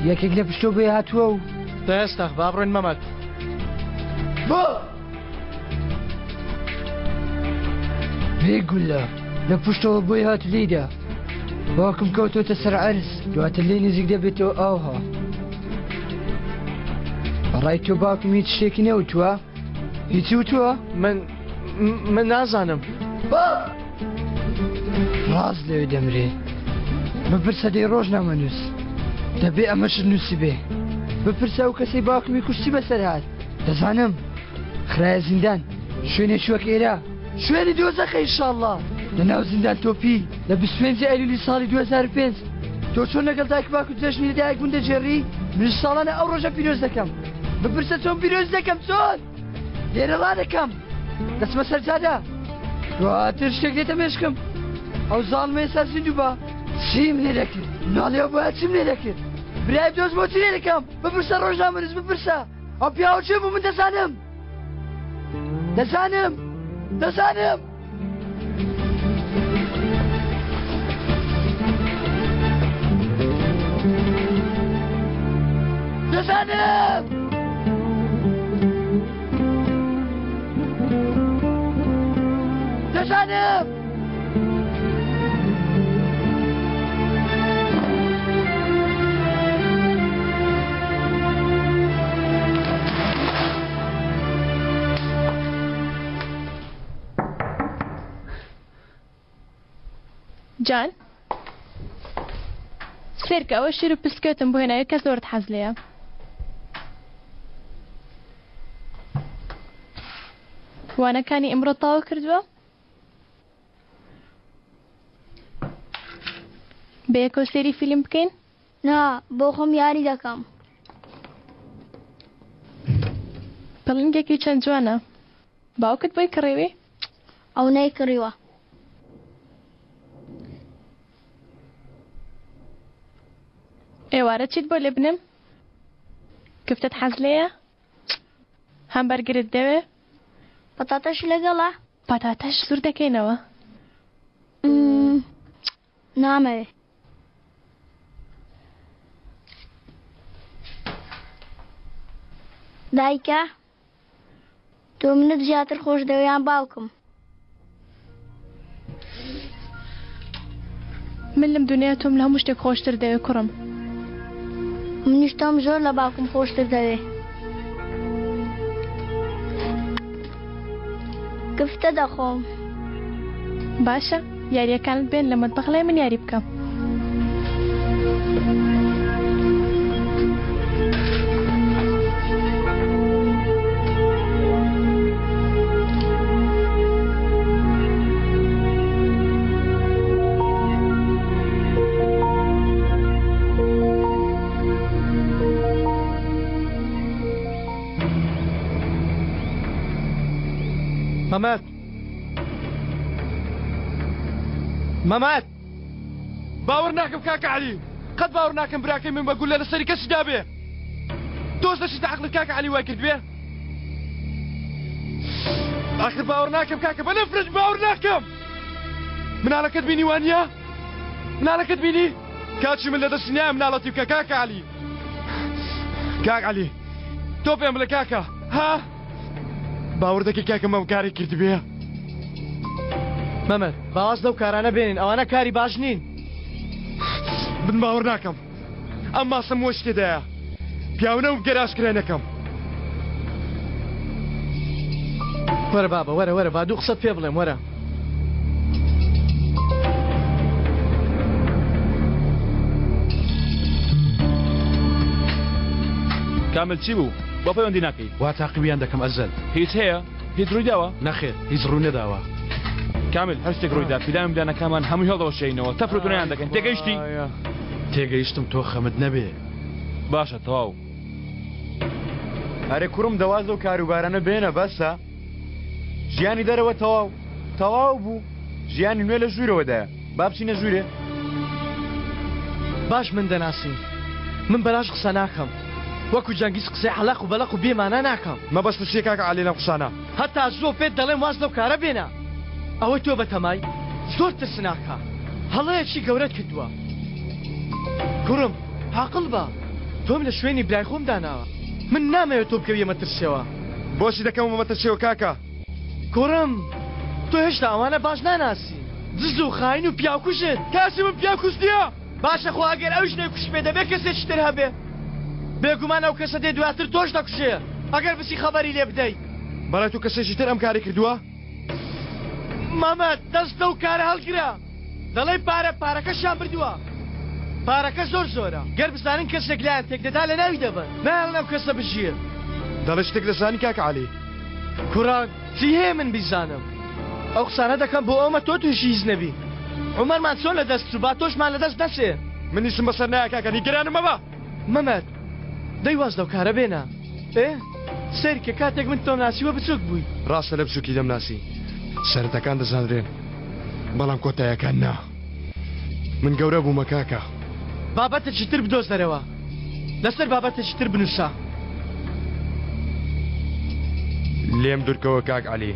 یەکێک لە پشتۆ بۆی هاتووە و. دە ئێستا با بڕۆین مەمەد. بۆ؟ بێ گوللە لە پشتەوە بۆی هات و لێیدا. باوکم کەوتۆتە سەر عەرز دواتر لێی نزیک دەبێتەوە ئاوها. بەڕای تۆ باوکم هیچ شتێکی نەوتووە؟ هیچی وتووە؟ من من نازانم. باب! ڕاست لەوێ دەمرێ. بپرسە دەی ڕۆژنامەنووس. دەبێ ئەمەشت نووسیبێ. بپرسە ئەو کەسەی باوکمی کوشت چی بەسەر هات. دەزانم. خرایە زیندان. شوێنێکی وەک ئێرە. شوێنی دۆزەخە ئیشاڵڵا. لەناو زیندان تۆپی. لە 25 ئەیلولی ساڵی 2005. تۆ چۆن لەگەڵ دایک باوکت جەژنی لەدایک بوون دەگێڕی؟ منیش ساڵانە ئەو ڕۆژە پیرۆز دەکەم. بپرسە چۆن پیرۆز دەکەم چۆن؟ لێرە ڕادەکەم دەچمە سەر جادە دواتر شتێک دێتە مێشکم ئەو زاڵمە ئێستا زیندوو بە چیم لێ دەکرد مناڵی ئەو بۆیە چیم لێ دەکرد برای دۆست بۆ چی لێ دەکەم بپرسە ڕۆژنامەنووس بپرسە ئەو پیاوە چێ بوو من دەزانم دەزانم دەزانم دەزانم دەزانم جان سێرکە ئەوە شیر و پسکێتم بۆ هێناوی کە زۆرت حەز لێیە. وانەکانی ئیمڕۆت تەواو کردووە؟ بەیەکەوە سەیری فیلم بکەین؟ نا بۆ خۆم یاری دەکەم. پڵنگێکی چەند جوانە. باوکت بۆی کڕیوی؟ ئەو نەیکڕیوە. ئێوارە چیت بۆ لێ بنێم؟ کفتەت حەز لێیە؟ هەمبەرگرت دەوێ؟ پەتاتەش لەگەڵە؟ پەتاتەش سوور دەکەینەوە. نامەوێ. دایکە تۆ منت زیاتر خۆش دەوێ یان باوکم؟ من لەم دنیا تۆم لە هەموو شتێک خۆشتر دەوێ کوڕم. منیش تۆم زۆر لە باوکم خۆشتر دەوێ. کفتە دەخۆم. باشە یاریەکانت بێن لە مەتبەخ لای من یاری بکە. مەمەد مەمەد باوەڕ ناکەم کاکە عەلی قەت باوەڕ ناکەم براکەی من بە گوللە لە سەری کەسی دابێ تۆش دەچیتە عەقڵت کاکە عەلی وای کردبێ ئاخر باوەڕ ناکەم کاکە بە نەفرەت باوەڕ ناکەم مناڵەکەت بینی وانە مناڵەکەت بینی کاچی من لە دەستی نایە مناڵەتی بکە کاکە عەلی کاک عەلی تۆ پێم بڵێ کاکە ها باوەڕ دەکەی کاکە مەم کارێک کردبێ؟ مەمەد با واز لەو کارانە بێنین ئەوانە کاری باش نین. من باوەڕ ناکەم ئەم ماسەم وەش تێدایە پیاو نەبووم گەر ئاشکرای نەکەم. وەرە بابە وەرە وەرە با دوو قسەت پێ بڵێم وەرە. کامل چی بوو؟ بۆ پەیوەندی ناکەی؟ وا تاقیبیان دەکەم ئەزەل. هیچ هەیە؟ هیچ ڕوویداوە؟ نەخێر هیچ ڕووی نەداوە. کامل هەر شتێک ڕوویدا پیلان و پیلانەکانمان هەمووی هەڵدەوەشێینەوە تەفر و تونایان دەکەین تێگەیشتی؟ تێگەیشتم تۆ خەمت نەبێ. باشە تەواو. ئەرێ کوڕم دە واز لەو کاروبارانە بێنە بەسە ژیانی دەرەوە تەواو تەواو بوو ژیانی نوێ لە ژوورەوەدایە با بچینە ژوورێ. باش من دەناسی من بەلاش قسە ناکەم وەکو جەنگیز قسەی عەلەق و بەلەق و بێ مانا ناکەم. مەبەستت چیە کاکە عەلی لەم قسانە؟ هەتا زووە پێت دەڵێم واز لەو کارە بێنە ئەوەی تۆ بەتەمای زۆر ترسناکە هەڵەیەکی گەورەت کردووە کوڕم عاقڵ بە تۆم لە شوێنی برای خۆم داناوە من نامەوێت تۆ بکەویە مەترسیەوە. بۆچی دەکەومە مەترسیەوە کاکە؟ کوڕم تۆ هێشتا ئەوانە باش ناناسی دز و خاین و پیاوکوژن. کاسی من پیاوکوژ نیە. باشە خۆ ئەگەر ئەویش نەیکوشتبێ دەبێ کەسێکی تر هەبێ. بێگومان ئەو کەسە دێ دواتر تۆش دەکوژێ ئەگەر بچی خەبەری لێ بدەی. بەڕای تۆ کەسێکی تر ئەم کارەی کردووە؟ مامە دەست لەو کارە هەڵگرە دەڵێی پارە پارەکەشیان بردووە پارەکە زۆر زۆرە گەر بزانن کەسێک لایان تێکدەدا لەناوی دەبەن نایەڵن ئەو کەسە بژیێ. دەڵێ شتێک دەزانی کاک عەلی؟ کوڕە چی هەیە من بیزانم ئەو قسانە دەکەم بۆ ئەومە تۆ تووشی هیچ نەبی عومەرمان چۆن لە دەست چوو با تۆشمان لە دەست نەچێ. من هیچم بەسەر نایە کاکە نیگەرانم مەبە. مەمەد دەی واز لەو کارە بێنە. ئێ سەیرکە کاتێک من تۆم ناسیوە بچوک بووی. ڕاستە لە بچوکی دەمناسی سەرەتاکان دەزانرێن بەڵام کۆتایەکان نا من گەورە بوومە کاکە. بابەتێکی تر بدۆزەرەوە لەسەر بابەتێکی تر بنووسە. لێم دوورکەوە کاک عەلی.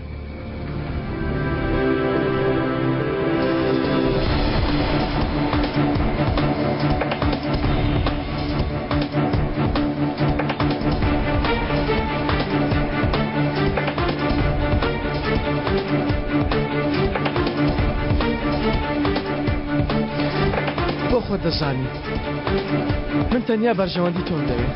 بۆ خۆت دەزانی من تەنیا بەرژەوەندی تۆم دەوێ.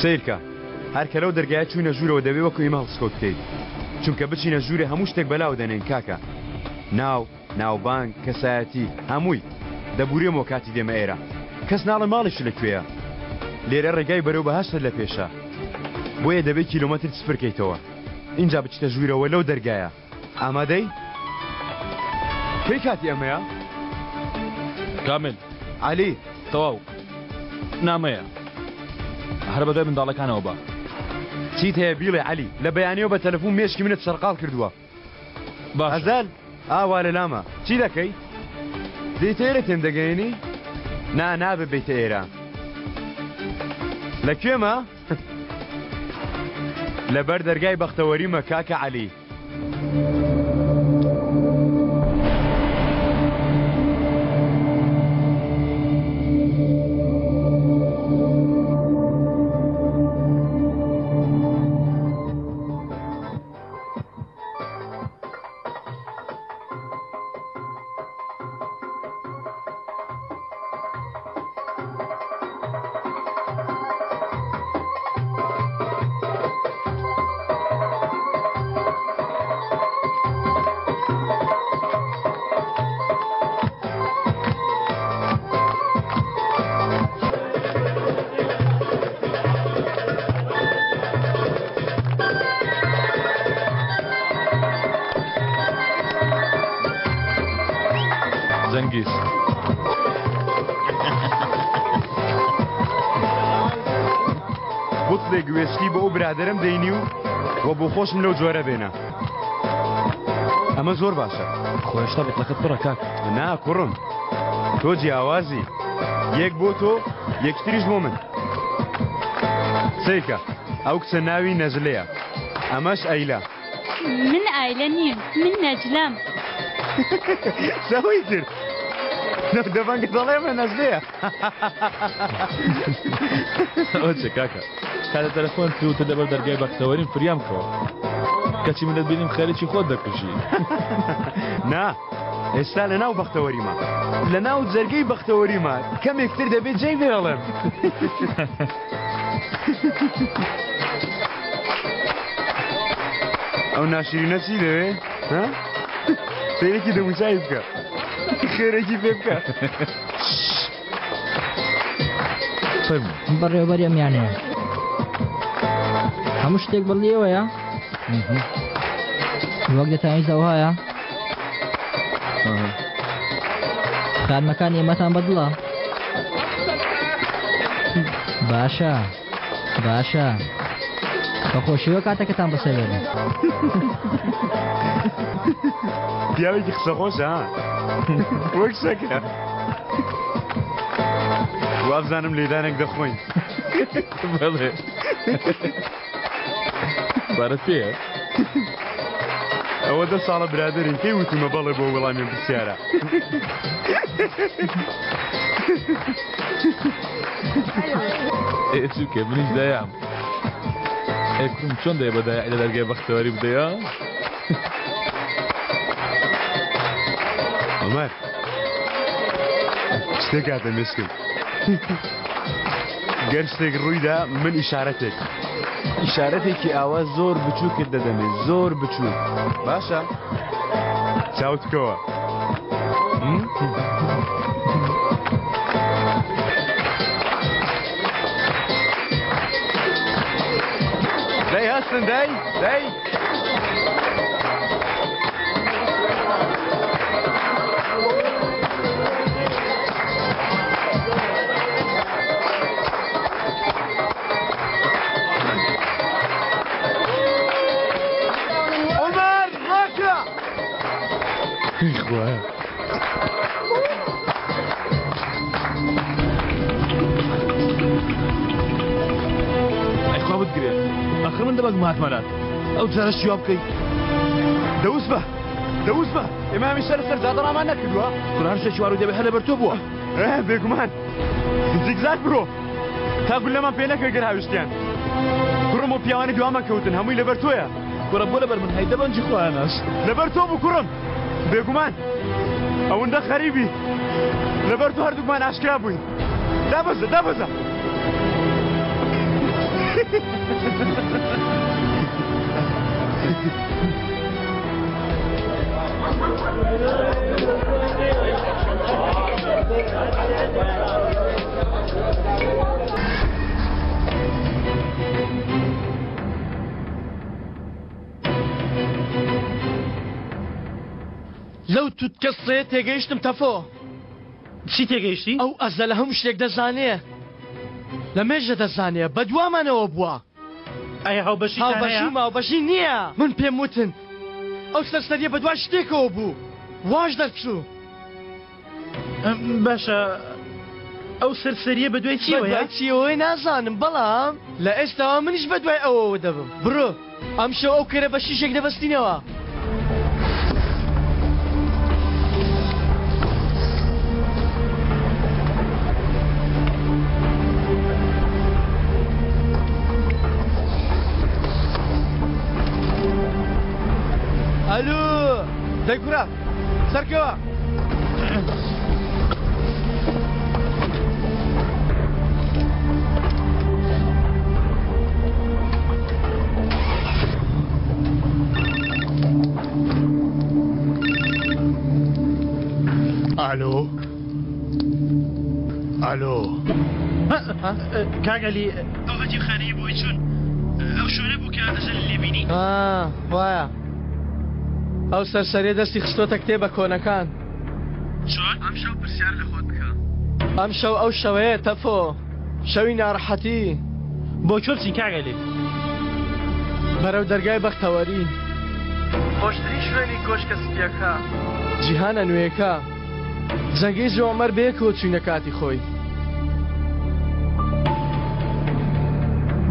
سەیرکە هەر کە لەو دەرگایە چووینە ژوورەوە دەبێ وەکو ئێمە هەڵسکەوت بکەیت چونکە بچینە ژوورێ هەموو شتێک بەلاوە دەنێین کاکە ناو ناوبانگ، کەسایەتی، هەمووی. دەبورێمەوە کاتی دێمە ئێرە. کەس ناڵێ ماڵیشت لە کوێیە. لێرە ڕێگای بەرەو بەهەشتت لە پێشە. بۆیە دەبێ کیلۆمەتر سفر کەیتەوە. ئینجا بچیتە ژوورەوە لەو دەرگایە. ئامادەی؟ کەی کاتی ئەمەیە؟ کامل. عەلی. تەواو. نامەیە. هەر بەدوای منداڵەکانەوە بە. چیت هەیە بیڵێ عەلی. لە بەیانیەوە بە تەلەفون مێشکی منت سەرقاڵ کردووە. باشە. ئەزەل، ئا وا لە لامە. چی دەکەی؟ دێیتە ئێرە تێم دەگەیەنی؟ نا، نابێ بێیتە ئێرە. لە کوێمە؟ لە بەر دەرگای بەختەوەریمە کاکە عەلی. جەنگیز. بوتڵێک وێسکی بۆ ئەو برادەرەم دەینی و وە بۆ خۆشم لەو جۆرە بێنە. ئەمە زۆر باشە. خۆ هێشتا بوتڵەکەت پڕە کاک. نا کوڕم تۆ جیاوازی. یەک بۆ تۆ یەکتریش بۆ من. سەیرکە ئەو کچە ناوی نەجلەیە ئەمەش ئەیلە. من ئایلە نیم من نەجلەم. چاوی کرد دەبەنگە دەڵێ من نەجلەیە. ئەوە چیە کاکە کاتە تەلەفۆن کرد وتت لەبەر دەرگای بەختەوەریم فریام کەوە کەچی من دەتبینیم خەریکی خۆت دەکوژی. نا ئێستا لە ناو بەختەوەریمە لە ناو جەرگەی بەختەوەریمە کەمێک تر دەبێت جێی بێڵم. ئەو ناشرینە چی دەوێ؟ ها؟ سەیرێکی دەموچاوی بکە خێرێکی پێ بکە. فەرموو. بەڕێوەبەری ئەم یانەیە. هەموو شتێک بەڵی ئێوەیە؟ وەک دەتانویست ئەوهایە؟ خانمەکانی ئێمەتان بەدڵە؟ باشە باشە بەخۆشیەوە کاتەکەتان بەسەر بەرن. پیاوێکی قسەخۆشە ها وەک شەکرە. وابزانم لێدانێک دەخۆین. بەڵێ پارەت پێیە؟ ئەوە دە ساڵە برادەرین کەی وتومە بەڵێ بۆ وەڵامی ئەم پرسیارە. ئێ چی بکەی منیش دایام. ئێ کوڕم چۆن دەیە بە دایە لە دەرگای بەختەوەری بدەیە؟ عومەر شتێک هاتە مێشکم گەر شتێک ڕوویدا من ئیشارەتێک ئیشارەتێکی ئاوا زۆر بچووکت دەدەمێ زۆر بچووک باشە چاوت بکەوە دەی هەستن دەی دەی عومەر ڕاکە خوایە ئەی خوا بتگرێ ئەخر من دەبەک ماتمەرات ئەو جارە شیوا بکەی دەوس بە دەوس بە ئێمە هەمیشە لەسەر جادە ڕامان نەکردووە قورئان شتێکی وا ڕووی دەبێ هەر لەبەر تۆ بووە بێگومان زیگزاگ برۆ تا گوللەمان پێ نەکرد گەر هاویشتیان کوڕم و پیاوانی دوامان کەوتن هەمووی لەبەر تۆیە کوڕە بۆ لەبەر من هەی دەبەنجی خۆیانەس لەبەر تۆ بوو کوڕم بێگومان ئەوەندە خەریبی لەبەر تۆ هەردووکمان ئاشکرا بووین دابەزە دابەزە لەو توتکە سڕەیە تێگەیشتم تەفۆ. چی تێگەیشتی؟ ئەو ئەزەلە هەموو شتێک دەزانێ. لە مێژە دەزانێ بەدوامانەوە بووە. ئایا هاوبەشیتان هەیە؟ هاوبەشی و ماوبەشی نییە. من پێم وتن ئەو سەرسەرییە بەدوای شتێکەوە بوو. واش دەرچوو. باشە ئەو سەرسەرییە بەدوای چیەوەیە؟ بەدوای چیەوەیە نازانم بەڵام لە ئێستاوە منیش بەدوای ئەوەوە دەبم. بڕۆ ئەمشەو ئەو کەرە بە شیشێک دەبەستینەوە. ئەلو دەی کورە سەرکەوە. ئالۆ ئالۆ کاک عەلی ئەو هەتیوخانەیە بۆی چوون ئەو شوێنە بوو کە ئەزەلی لێ بینی وایە ئەو سەرسەریە دەستی خستۆتە کتێبە کۆنەکان. چۆن؟ ئەمشەو پرسیار لە خۆت بکە. ئەمشەو ئەو شەوەیە تەفۆ، شەوی ناڕەحەتی. بۆ کوێ بچین کاک عەلی؟ بەرەو دەرگای بەختەوەری. خۆشترین شوێنی کۆشکە سپییەکە. جیهانە نوێیەکە. جەنگیز و عومەر بەیەکەوە چووینە کاتی خۆی.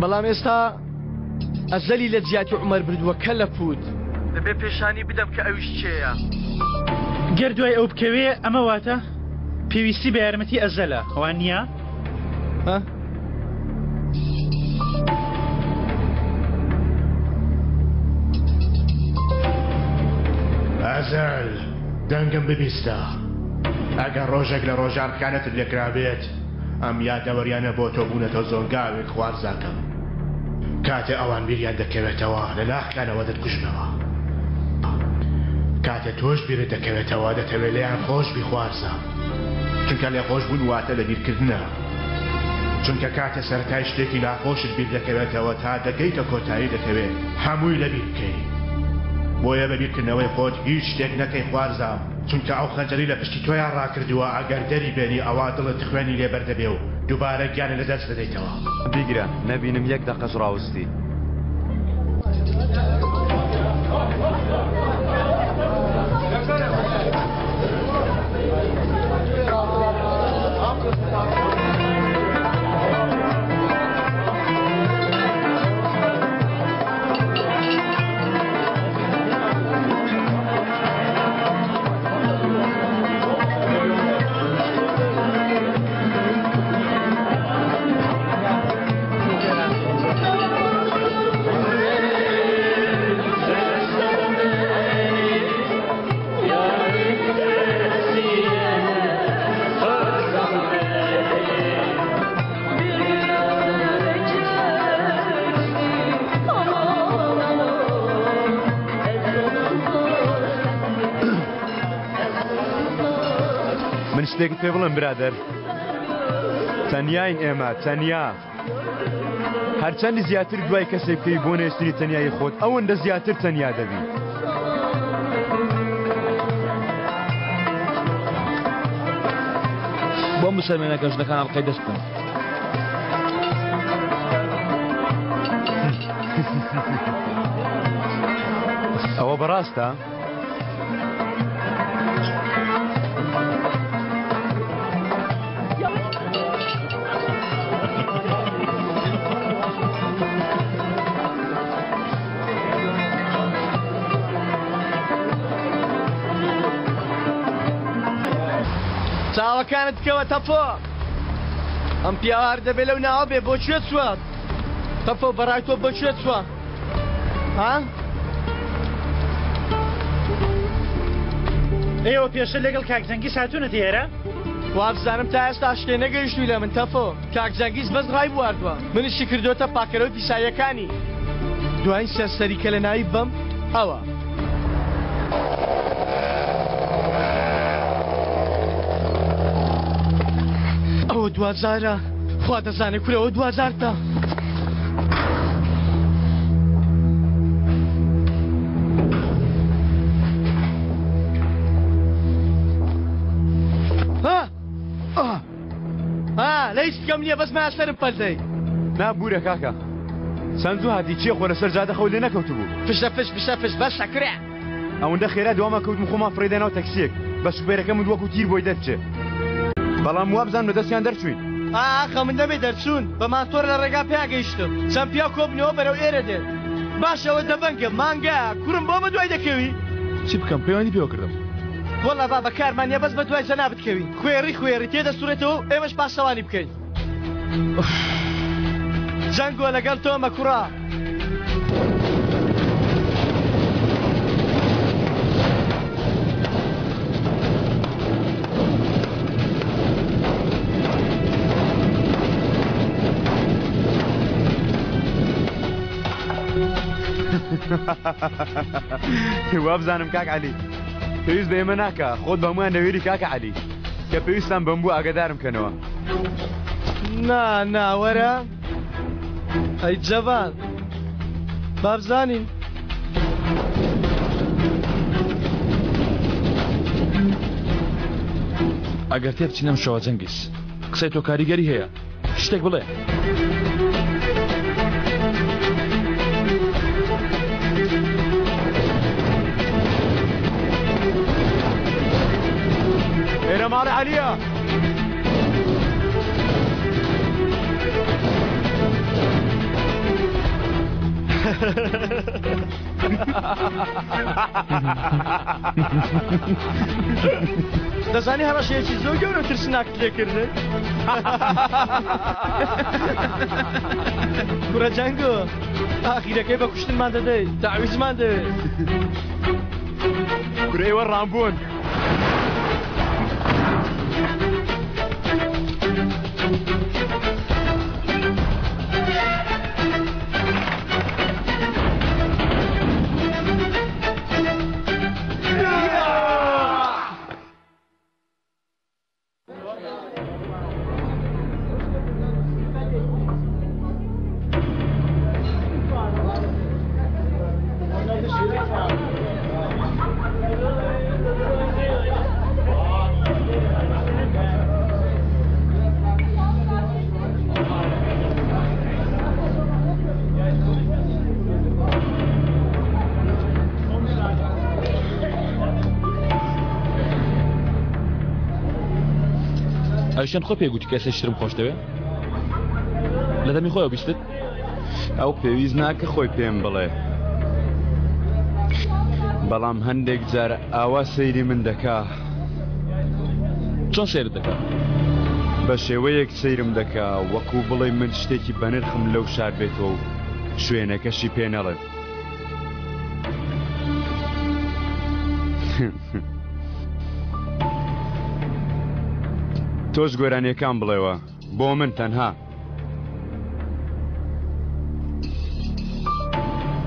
بەڵام ئێستا. ئەزەلی لە جیاتی عومەر بردووە کەلە پووت. دەبێ پێشانی بدەم کە ئەویش کێیە. گەر دوای ئەو بکەوێ ئەمە واتە پێویستی بە یارمەتی ئەزەلە وا نییە؟ ها؟ ئەزەل دەنگم ببیستە ئەگەر ڕۆژێک لە ڕۆژان خیانەتت لێکرابێت ئەم یادەوەریانە بۆ تۆ بوونەتە زۆنگاوێک خوارزاکەم. کاتێ ئەوان بیریان دەکەوێتەوە لە ناخیانەوە دەتکوژنەوە. کاتێ تۆش بیرت دەکەوێتەوە دەتەوێ لێیان خۆش بی خوارزا. چونکە لێخۆشبوون واتە لەبیرکردنە. چونکە کاتێ سەرەتای شتێکی ناخۆشت بیر دەکەوێتەوە تا دەگەیتە کۆتایی دەتەوێ هەمووی لەبیر بکەی. بۆیە بە بیرکردنەوەی خۆت هیچ شتێک نەکەی خوارزام. چونکە ئەو خەنجەرەی لە پشتی تۆیان ڕاکردووە ئەگەر دەری بێنی ئەوا دڵت خوێنی لێ بەردەبێ و دووبارە گیانت لە دەست دەدەیتەوە. بیگرە نەبینم یەک دەقەش ڕاوستی. شتێکت پێ بڵێم برادەر تەنیاین ئێمە تەنیا هەرچەندی زیاتر دوای کەسێک بکەوی بۆ نێشتنی تەنیایی خۆت ئەوەندە زیاتر تەنیا دەبی. بۆم بسەلمێنە کە ژنەکان ئەڵقەی دەستن. ئەوە بەڕاستە؟ چاوەکانت بکەوە تەپۆ ئەم پیاوە هەر دەبێ لەو ناوە بێ بۆ کوێ چووە تەپۆ بەڕای تۆ بۆ کوێ چووە ها ئێوە پێشتر لەگەڵ کاک جەنگیز هاتوونەتە ئێرە؟ وابزانم تا ئێستا شتێ نەگەیشتووی لە من تەفۆ کاک جەنگیز بەس ڕای بواردووە منیشی کردۆتە پاکەرەوەی پیساییەکانی دوایین سەرسەری کە لە ناوی ببەم ئەوە. ئەوە دواجارە خوا دەزانێ کورە ئەوە دواجارتە. لە هیچ بکەم نییە بەس ما سەرم پەلدەی. نا بورە کاکە چەند زوو هاتی چیە خۆ لەسەر جادە خەو لێ نەکەوتبوو. فشە فش فشە فش بەسە کورە. ئەوەندە خێرا دوامان کەوتم خۆمان فڕێدا ناو تەکسیەک بە شوفێرەکەم وت وەکو تیر بۆی دەرچێ بەڵام وابزانم لە دەستیان دەرچووین. ئا خەمت نەبێ دەرچوون بە ماتۆر لە ڕێگا پیا گەیشتم چەند پیاو کۆبنەوە بەرەو ئێرە دێن باشە ئەوە دەبەنگە مانگایە کوڕم بۆ بە دوای دەکەوی؟ چی بکەم پەیوەندی پێوە کردم. وەڵا بابە کارمان نیە بەس بە دوای جەنابت کەوین خوێڕی خوێڕی تێ دەسوڕێتەوە و ئێمەش پاسەوانی بکەین. جەنگۆ لەگەڵ تۆمە کوڕە. وابزانم کاک عەلی پێویست بە ئێمە ناکا خۆت بە هەموویان دەوێری کاکە عەلی کە پێویستان بەم بوو ئاگادارم کەنەوە. نا نا وەرە ئەی جەبان با بزانین. ئەگەر تێبچین ئەم شەوە جەنگیز قسەی تۆ کاریگەری هەیە شتێک بڵێ. ئێرە ماڵی عەلیە. دەزانی هەڕەشەیەکی زۆر گەورە و ترسناکت لێکردن کوڕە جەنگۆ ئاخیرەکەی بە کوشتنمان دەدەی تەعویزمان دەوێت کورە ئێوە ڕامبۆن. ئەویشیان خۆ پێ گوتی کەسێکی ترم خۆش دەوێ لە دەمی خۆیەوە بیستت ئەو پێویست ناکە خۆی پێم بڵێ بەڵام هەندێک جار ئاوا سەیری من دەکا چۆن سەیرت دەکا؟ بە شێوەیەک سەیرم دەکا وەکو بڵێی من شتێکی بەنرخم لەو شار بێتەوە و شوێنەکەشی پێ نەڵێم. تۆش گۆرانیەکان بڵێوە بۆ من تەنها.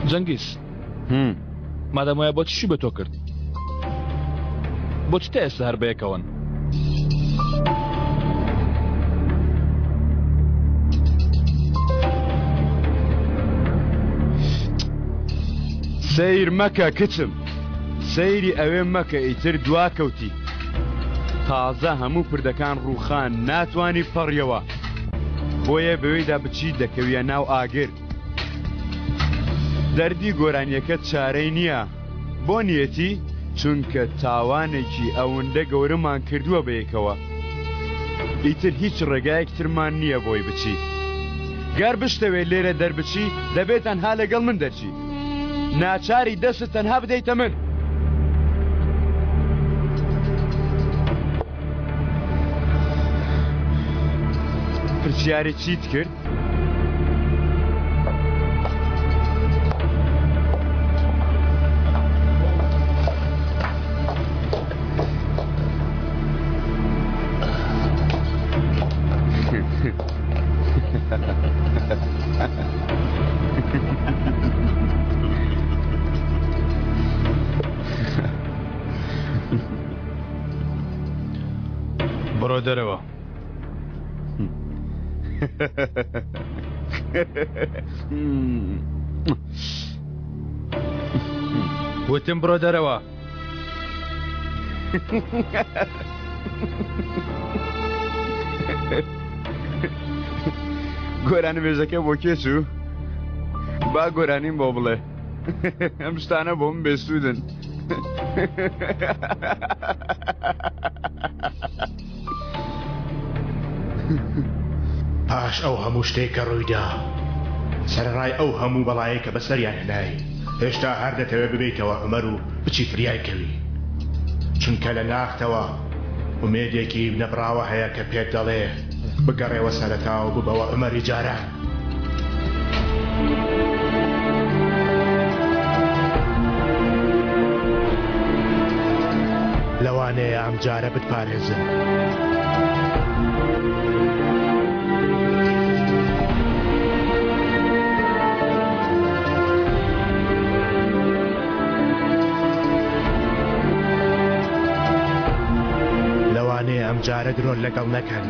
جەنگیز مادام وایە بۆچی شووی بە تۆ کرد؟ بۆچی تا ئێستا هەر بەیەکەوەن؟ سەیر مەکە کچم سەیری ئەوێ مەکە ئیتر دواکەوتی تازە هەموو پردەکان ڕووخان ناتوانی پەڕیەوە بۆیە بەوێدا بچی دەکەویە ناو ئاگر دەردی گۆرانیەکە چارەی نییە بۆ نیەتی چونکە تاوانێکی ئەوەندە گەورەمان کردووە بەیەکەوە ئیتر هیچ ڕێگایەک ترمان نییە بۆی بچی گەر بشتەوێت لێرە دەربچی دەبێت تەنها لەگەڵ من دەرچی ناچاری دەست تەنها بدەیتە من. پرسیاری چیت کرد؟ بڕۆ دەرەوە. وتم بڕۆ دەرەوە. گۆرانیبێژەکە بۆ کێ چوو؟ با گۆرانیم بۆ بڵێ ئەم شتانە بۆ من بێسوودن. پاش ئەو هەموو شتەی کە ڕوویدا، سەرەڕای ئەو هەموو بەڵایەی کە بەسەریان هێنای، هێشتا هەر دەتەوێت ببیتەوە عومەر و بچی فریای کەوی. چونکە لە ناختەوە ئومێدێکی نەبڕاوە هەیە کە پێت دەڵێ بگەڕێوە سەرەتا و ببەوە عومەری جاران. لەوانەیە ئەمجارە بتپارێزن. لەوانەیە ئەمجارە درۆت لەگەڵ نەکەن.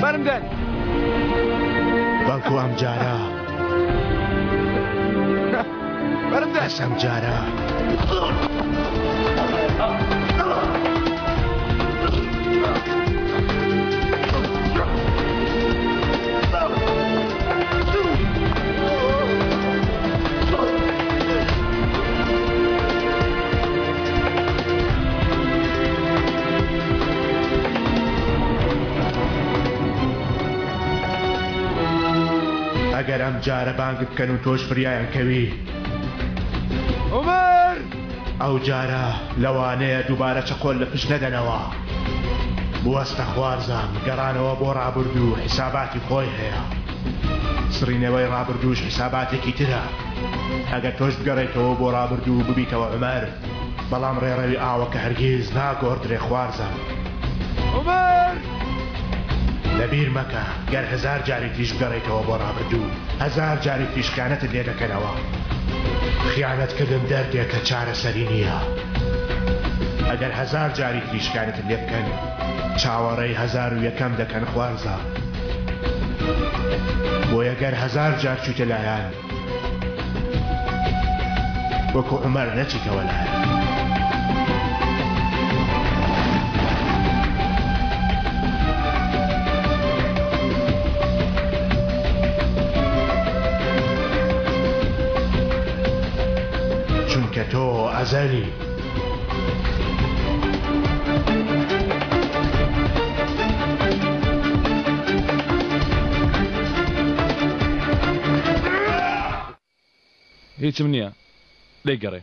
بەرم دەن. بەڵکو ئەمجارە. بەرم دەن. بەس ئەمجارە. ئەگەر ئەم جارە بانگت بکەن و تۆش فریایان کەوی. عومەر! ئەو جارە لەوانەیە دووبارە چەقۆت لە پشت نەدەنەوە. بوەستە خوارزام، گەڕانەوە بۆ ڕابردوو حیساباتی خۆی هەیە. سڕینەوەی ڕابردووش حیساباتێکی ترە. ئەگەر تۆش بگەڕێیتەوە بۆ ڕابردوو و ببیتەوە عومەر، بەڵام ڕێڕەوی ئاوەکە هەرگیز ناگۆڕدرێ خوارزام. عومەر! لەبیر مەکە گەر هەزار جاری تریش بگەڕێیتەوە بۆ ڕابردوو، هەزار جاری تریش خیانەتت لێ دەکەنەوە. خیانەتکردن دەردێکە چارەسەری نییە. ئەگەر هەزار جاری تریش خیانەتت لێ بکەن، چاوەڕێی 1001ەم دەکەن خوارزا. بۆیە گەر هەزار جار چوویتە لایان، وەکو عومەر نەچیتەوە لایان. چونکە تۆ ئەزەلی. هیچم نییە لێی گەڕێ.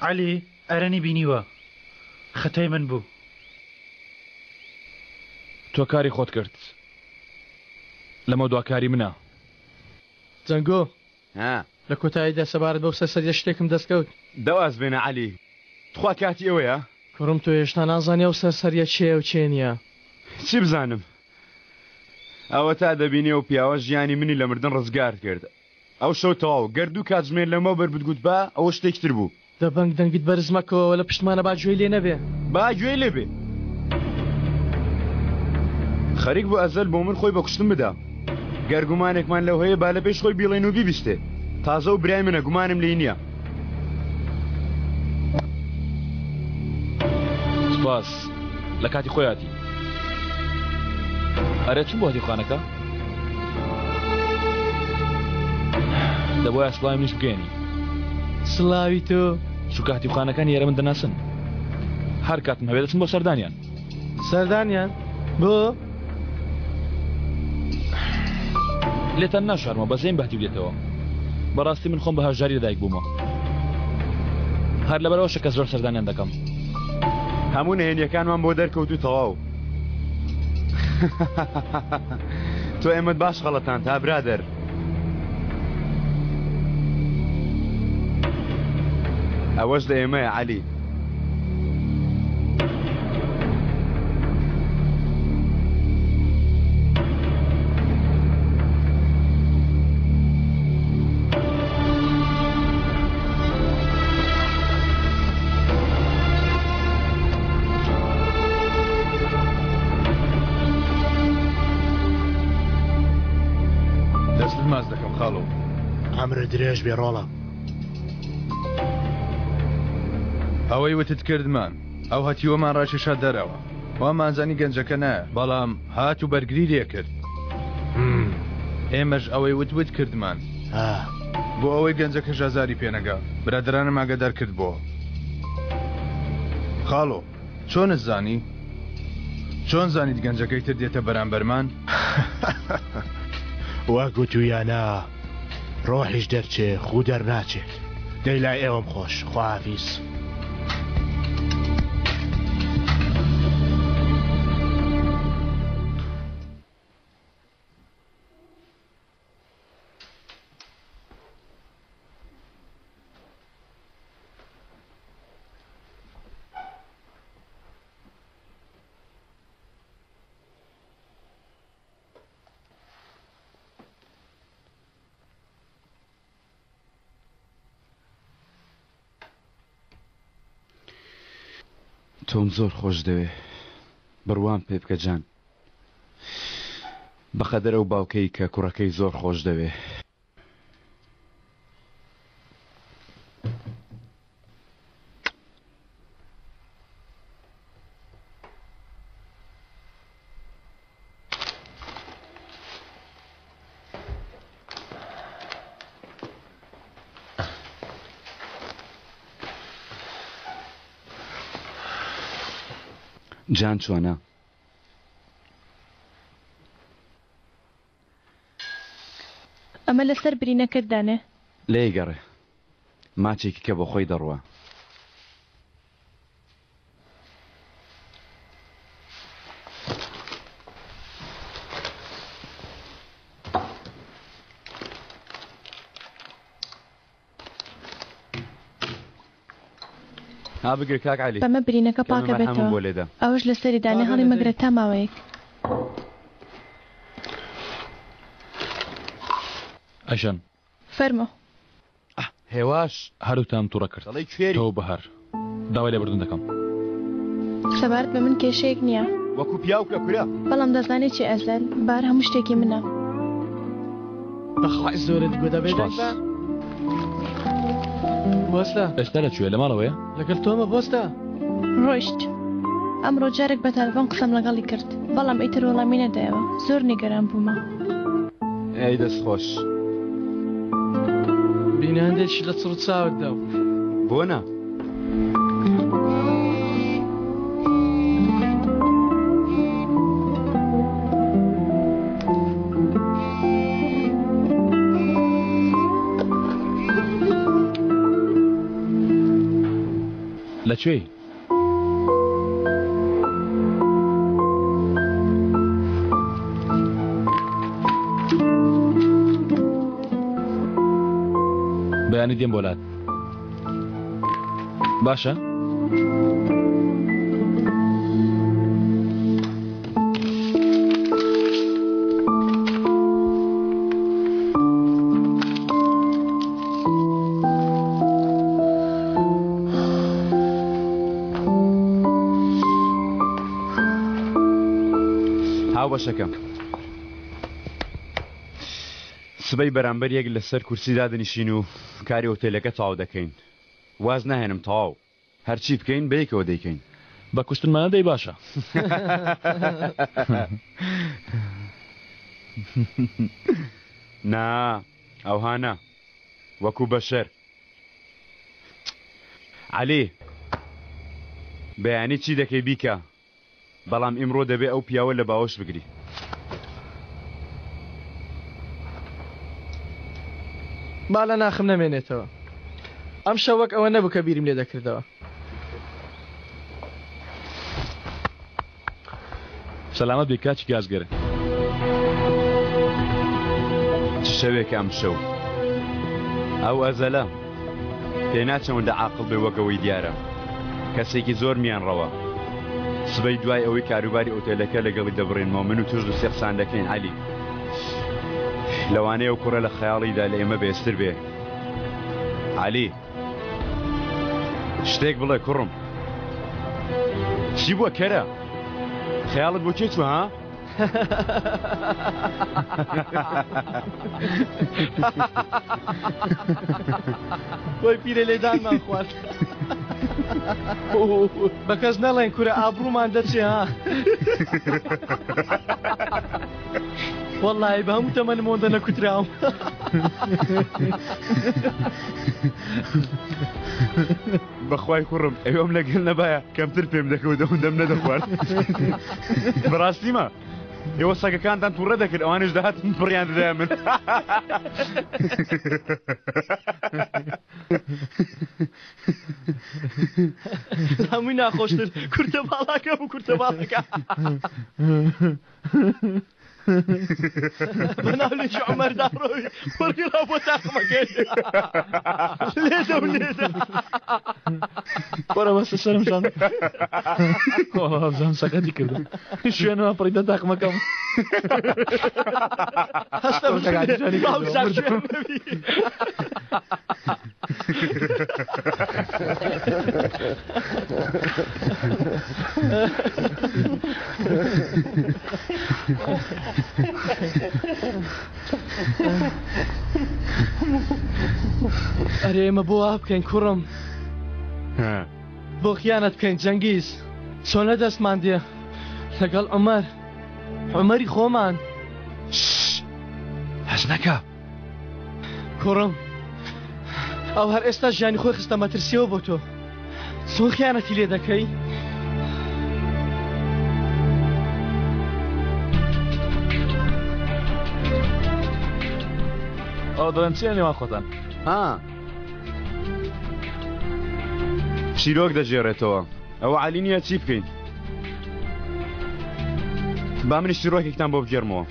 عەلی ئەرەنی بینیوە خەتای من بوو. تۆ کاری خۆت کرد لەمەودوا کاری منە. جەنگۆ ها. لە کۆتاییدا سەبارەت بەو سەرسەریە شتێکم دەست کەوت. دەواز بێنە عەلی تخوا کاتی ئەوەیە؟ کوڕم تۆ هێشتا نازانی ئەو سەرسەریە کێیە و کێ نییە. چی بزانم؟ ئەوەتا دەبینی ئەو پیاوە ژیانی منی لە مردن ڕزگار کرد. ئەو شەو تەواو، گەر دوو کاتژمێر لەمەوبەر بتگوتبا ئەوە شتێکی تر بوو. دەبەنگ دەنگت بەرز مەکەوە لە پشتمانە با گوێی لێ نەبێ. با گوێی لێ بێ. خەریک بوو ئەزەل بۆ من خۆی بە کوشتن بدا. گەر گومانێکمان لەو هەیە با لە پێش خۆی بیڵێین و بیبیستێ. تازە ئەو برای منە گومانم لێی نییە. سوپاس لە کاتی خۆی هاتی. ئەرێ چون بۆ هەتیوخانەکە؟ دەبوایە سڵاوی منیش بگەیەنی. سڵاوی تۆ؟ چونکە هەتیوخانەکان ئێرە من دەناسن. هەر کاتم هەبێ دەچم بۆ سەردانیان. سەردانیان؟ بۆ؟ لێتان ناشارمەوە بەزەیم بە هەتیو دێتەوە. بەڕاستی من خۆم بە هەژاری لەدایک بوومە. هەر لەبەرئەوەشە کە زۆر سەردانیان دەکەم. هەموو نهێنیەکانمان بۆ دەرکەوت و تەواو. تۆ ئێمەت باش خەڵەتاند ها برادەر. ئەوەش لە ئێمەیە عەلی. دەستت ماچ دەکەم خاڵۆ. عەمرت درێژ بێ ڕۆڵە. ئەوەی وتت کردمان. ئەو هەتیوەمان ڕاکێشا دەرەوە. وامانزانی گەنجەکە نایە، بەڵام هات و بەرگری لێکرد. ئێمەش ئەوەی وت وت کردمان. بۆ ئەوەی گەنجەکەش ئازاری پێنەگا، برادەرانم ئاگادار کردبۆوە. خاڵۆ، چۆنت زانی؟ چۆن زانیت گەنجەکەی تر دێتە بەرامبەرمان؟ وەک وتویانە ڕۆحیش دەرچێ خوو دەرناچێت. دەی لای ئێوەم خۆش. خواحافیز. تۆم زۆر خۆش دەوێ بڕوام پێ بکە جان بەقەدەر ئەو باوکەی کە کوڕەکەی زۆر خۆش دەوێ. جان چۆنە؟ ئەمە لەسەر برینەکەت دانێ. لێی گەڕێ ماچێکی کە بۆ خۆی دەڕوا. ها بگرە کاک عەلی. بەمە برینەکە کەمێ پاکە مەرحەمم بێتەوە بۆ لێدە. ئەوەش لەسەری دانێ هەڵی مەگرە تا ماوەیەک. ئەژەن. فەرموو. هێواش. هەردووکتانم توڕە کرد. دەڵێی کوێری. تۆ و بەهار. داوای لێبوردن دەکەم. سەبارەت بە من کێشەیەک نییە. وەکو پیاو کە کورە. بەڵام دەزانی چی ئەزەل، بەهار هەموو شتێکی منە. بەخوای زۆرت گو دەبێ دەنگ سوپاس. بە. بۆستە. ئێستا لە کوێ؟ لە ماڵەوەیە؟ لەگەڵ تۆمە بۆستە. ڕۆیشت. ئەمڕۆ جارێک بە تەلەفۆن قسەم لەگەڵی کرد، بەڵام ئیتر وەڵامی نەدایەوە. زۆر نیگەران بوومە. ئەی دەست خۆش. بینە هەندێکی لە چڕ چاوت داو. بۆ نا؟ لە کوێی؟ بەیانی دێم بۆ لات باشە؟ هاوبەشەکەم. سبەی بەرامبەر یەک لەسەر کورسی دادەنیشین و کاری ئۆتێلەکە تەواو دەکەین. واز ناهێنم تەواو. هەرچی بکەین بەیەکەوە دەیکەین. بە کوشتنمان نەدەی باشە. نا ئەوها نا. وەکو بەشەر. عەلی بەیانی چی دەکەی بیکە بەڵام ئیمڕۆ دەبێ ئەو پیاوە لە باوەش بگری. با لە ناخم نەمێنێتەوە. ئەمشەو وەک ئەوە نەبوو کە بیرم لێ دەکردەوە. سەلامەت بی کاکی گازگەر. چ شەوێکە ئەمشەو. ئەو ئەزەلە. پێناچێ ئەوەندە عاقڵ بێ وەک ئەوەی دیارە. کەسێکی زۆر میانڕەوە. سبەی دوای ئەوەی کاروباری ئۆتێلەکە لەگەڵی دەبڕینمەوە من و توش دوسێ قسان دەکەین عەلی. لەوانەیە ئەو کوڕە لە خەیاڵیدا لە ئێمە بێزتر بێ. عەلی. شتێک بڵێ کوڕم. چی بووە کەرە؟ خەیاڵت بۆ کێ چوو ها؟ وەی پیرە لێدانمان خوارد. بە کەس نەڵێن کورە ئابڕوومان دەچێ ها. وەڵڵاهی بە هەموو تەمەنم ئەوەندە نەکوتراوم. بەخوای کوڕم ئەوم لەگەل نەبایە کەمتر پێم دەکەوت ئەوەندەم نەدەخوارد بەڕاستیمە ئێوە سەگەکانتان تووڕە دەکرد ئەوانش دەهاتن بڕیان دەدایە من هەمووی ناخۆشتر کورتە باڵاکە بوو کورتە باڵاکە بەناو لێکی عومەردا ڕۆی وەرگرا بۆ تاقمەکەی لێدە و لێدە وەرە بەسە سەرم شان بزانم سەقەتی کردم شوێنەوە پڕیدە تاقمەکەم هەستە باوک ئەرێ ئێمە بۆ وا بکەین کوڕم بۆ خیانەت بکەین جەنگیز چۆن لە دەستمان دێ لەگەڵ عومەر عومەری خۆمان هەست نەکە کوڕم ئەو هەر ئێستا ژیانی خۆی خستە مەترسیەوە بۆ تۆ چۆن خیانەتی لێ دەکەی؟ ئەو دەڵێن چیە نێوان خۆتان ها چیرۆک دەگێڕێتەوە ئەوە عەلی نییە چی بکەین با منیش چیرۆکێکتان بۆ بگێڕمەوە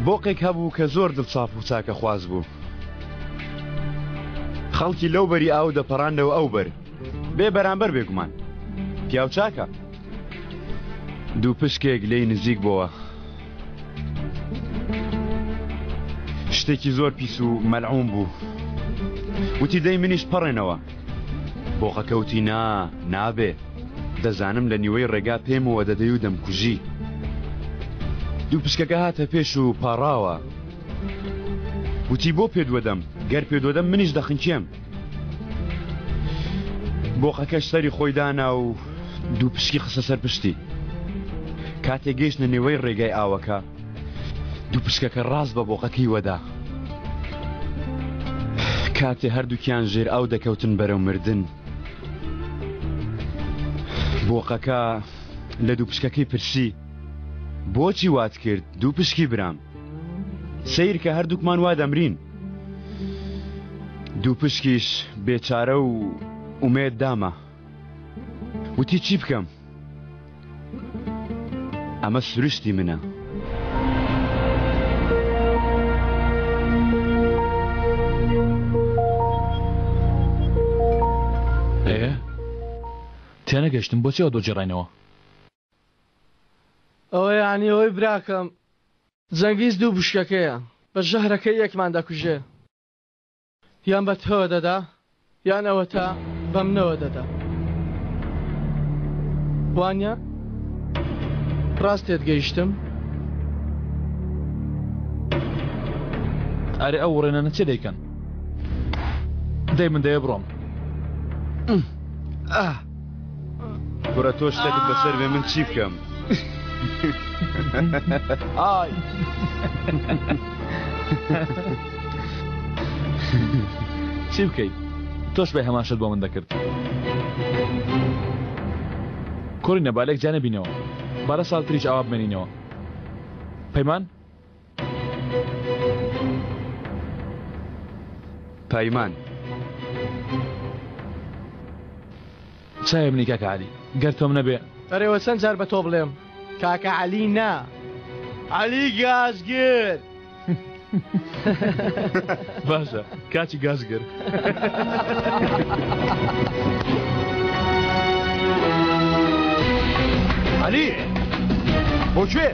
بۆقێک هەبوو کە زۆر دڵساف و چاکەخواز بوو. خەڵکی لەو بەری ئاو دەپەڕاندەوە ئەو بەر. بێ بەرامبەر بێگومان. پیاو چاکە. دووپشکێک لێی نزیک بۆوە. شتێکی زۆر پیس و مەلعون بوو. وتی دەی منیش پەڕێنەوە. بۆقەکە وتی نا، نابێ. دەزانم لە نیوەی ڕێگا پێمەوە دەدەی و دەمکوژی. دووپشکەکە هاتە پێش و پاڕاوە. وتی بۆ پێت وەدەم، گەر پێت وەدەم منیش دەخنکێم. بۆقەکەش سەری خۆی دانا و دووپشکی خستە سەر پشتی. کاتێک گەیشتنە نێوەی ڕێگای ئاوەکە، دووپشکەکە ڕاست بە بۆقەکەی وەدا. کاتێ هەردووکیان ژێر ئاو دەکەوتن بەرەو مردن، بۆقەکە لە دووپشکەکەی پرسی، بۆچی وات کرد دووپشکی برام؟ سەیرکە هەردووکمان وا دەمرین. دووپشکیش بێچارە و ئومێد داما. وتی چی بکەم؟ ئەمە سروشتی منە. ئێ تێنەگەشتم بۆچی ئەوە دۆگێڕاینەوە؟ ئەوە یانی ئەوەی براکەم جەنگیز دوو بشکەکەیە بە ژەهرەکەی یەکمان دەکوژێ. یان بە تۆوە دەدا یان ئەوەتا بە منەوە دەدا وانە؟ ڕاست تێت گەیشتم؟ ئەرێ ئەو وڕێنانە چێ دەیکەن؟ دەی من دەیە بڕۆم. کوڕە تۆ شتێکت بەسەر بێ من چی بکەم؟ ئای. چی بکەیت؟ تۆش بە هەمان شت بۆ من دەکرد. کوڕینە با لێک جیا نەبینەوە. با لە ساڵ تریش ئاوا بمێنینەوە. پەیمان؟ پەیمان. چاوی منی کاکە عەلی گەر تۆم نەبێ. ئەرێوە چەند جار بە تۆ بڵێم کاکە عەلی نا عەلی گازگر. باشە کاچی گازگر. عەلی بۆ کوێ؟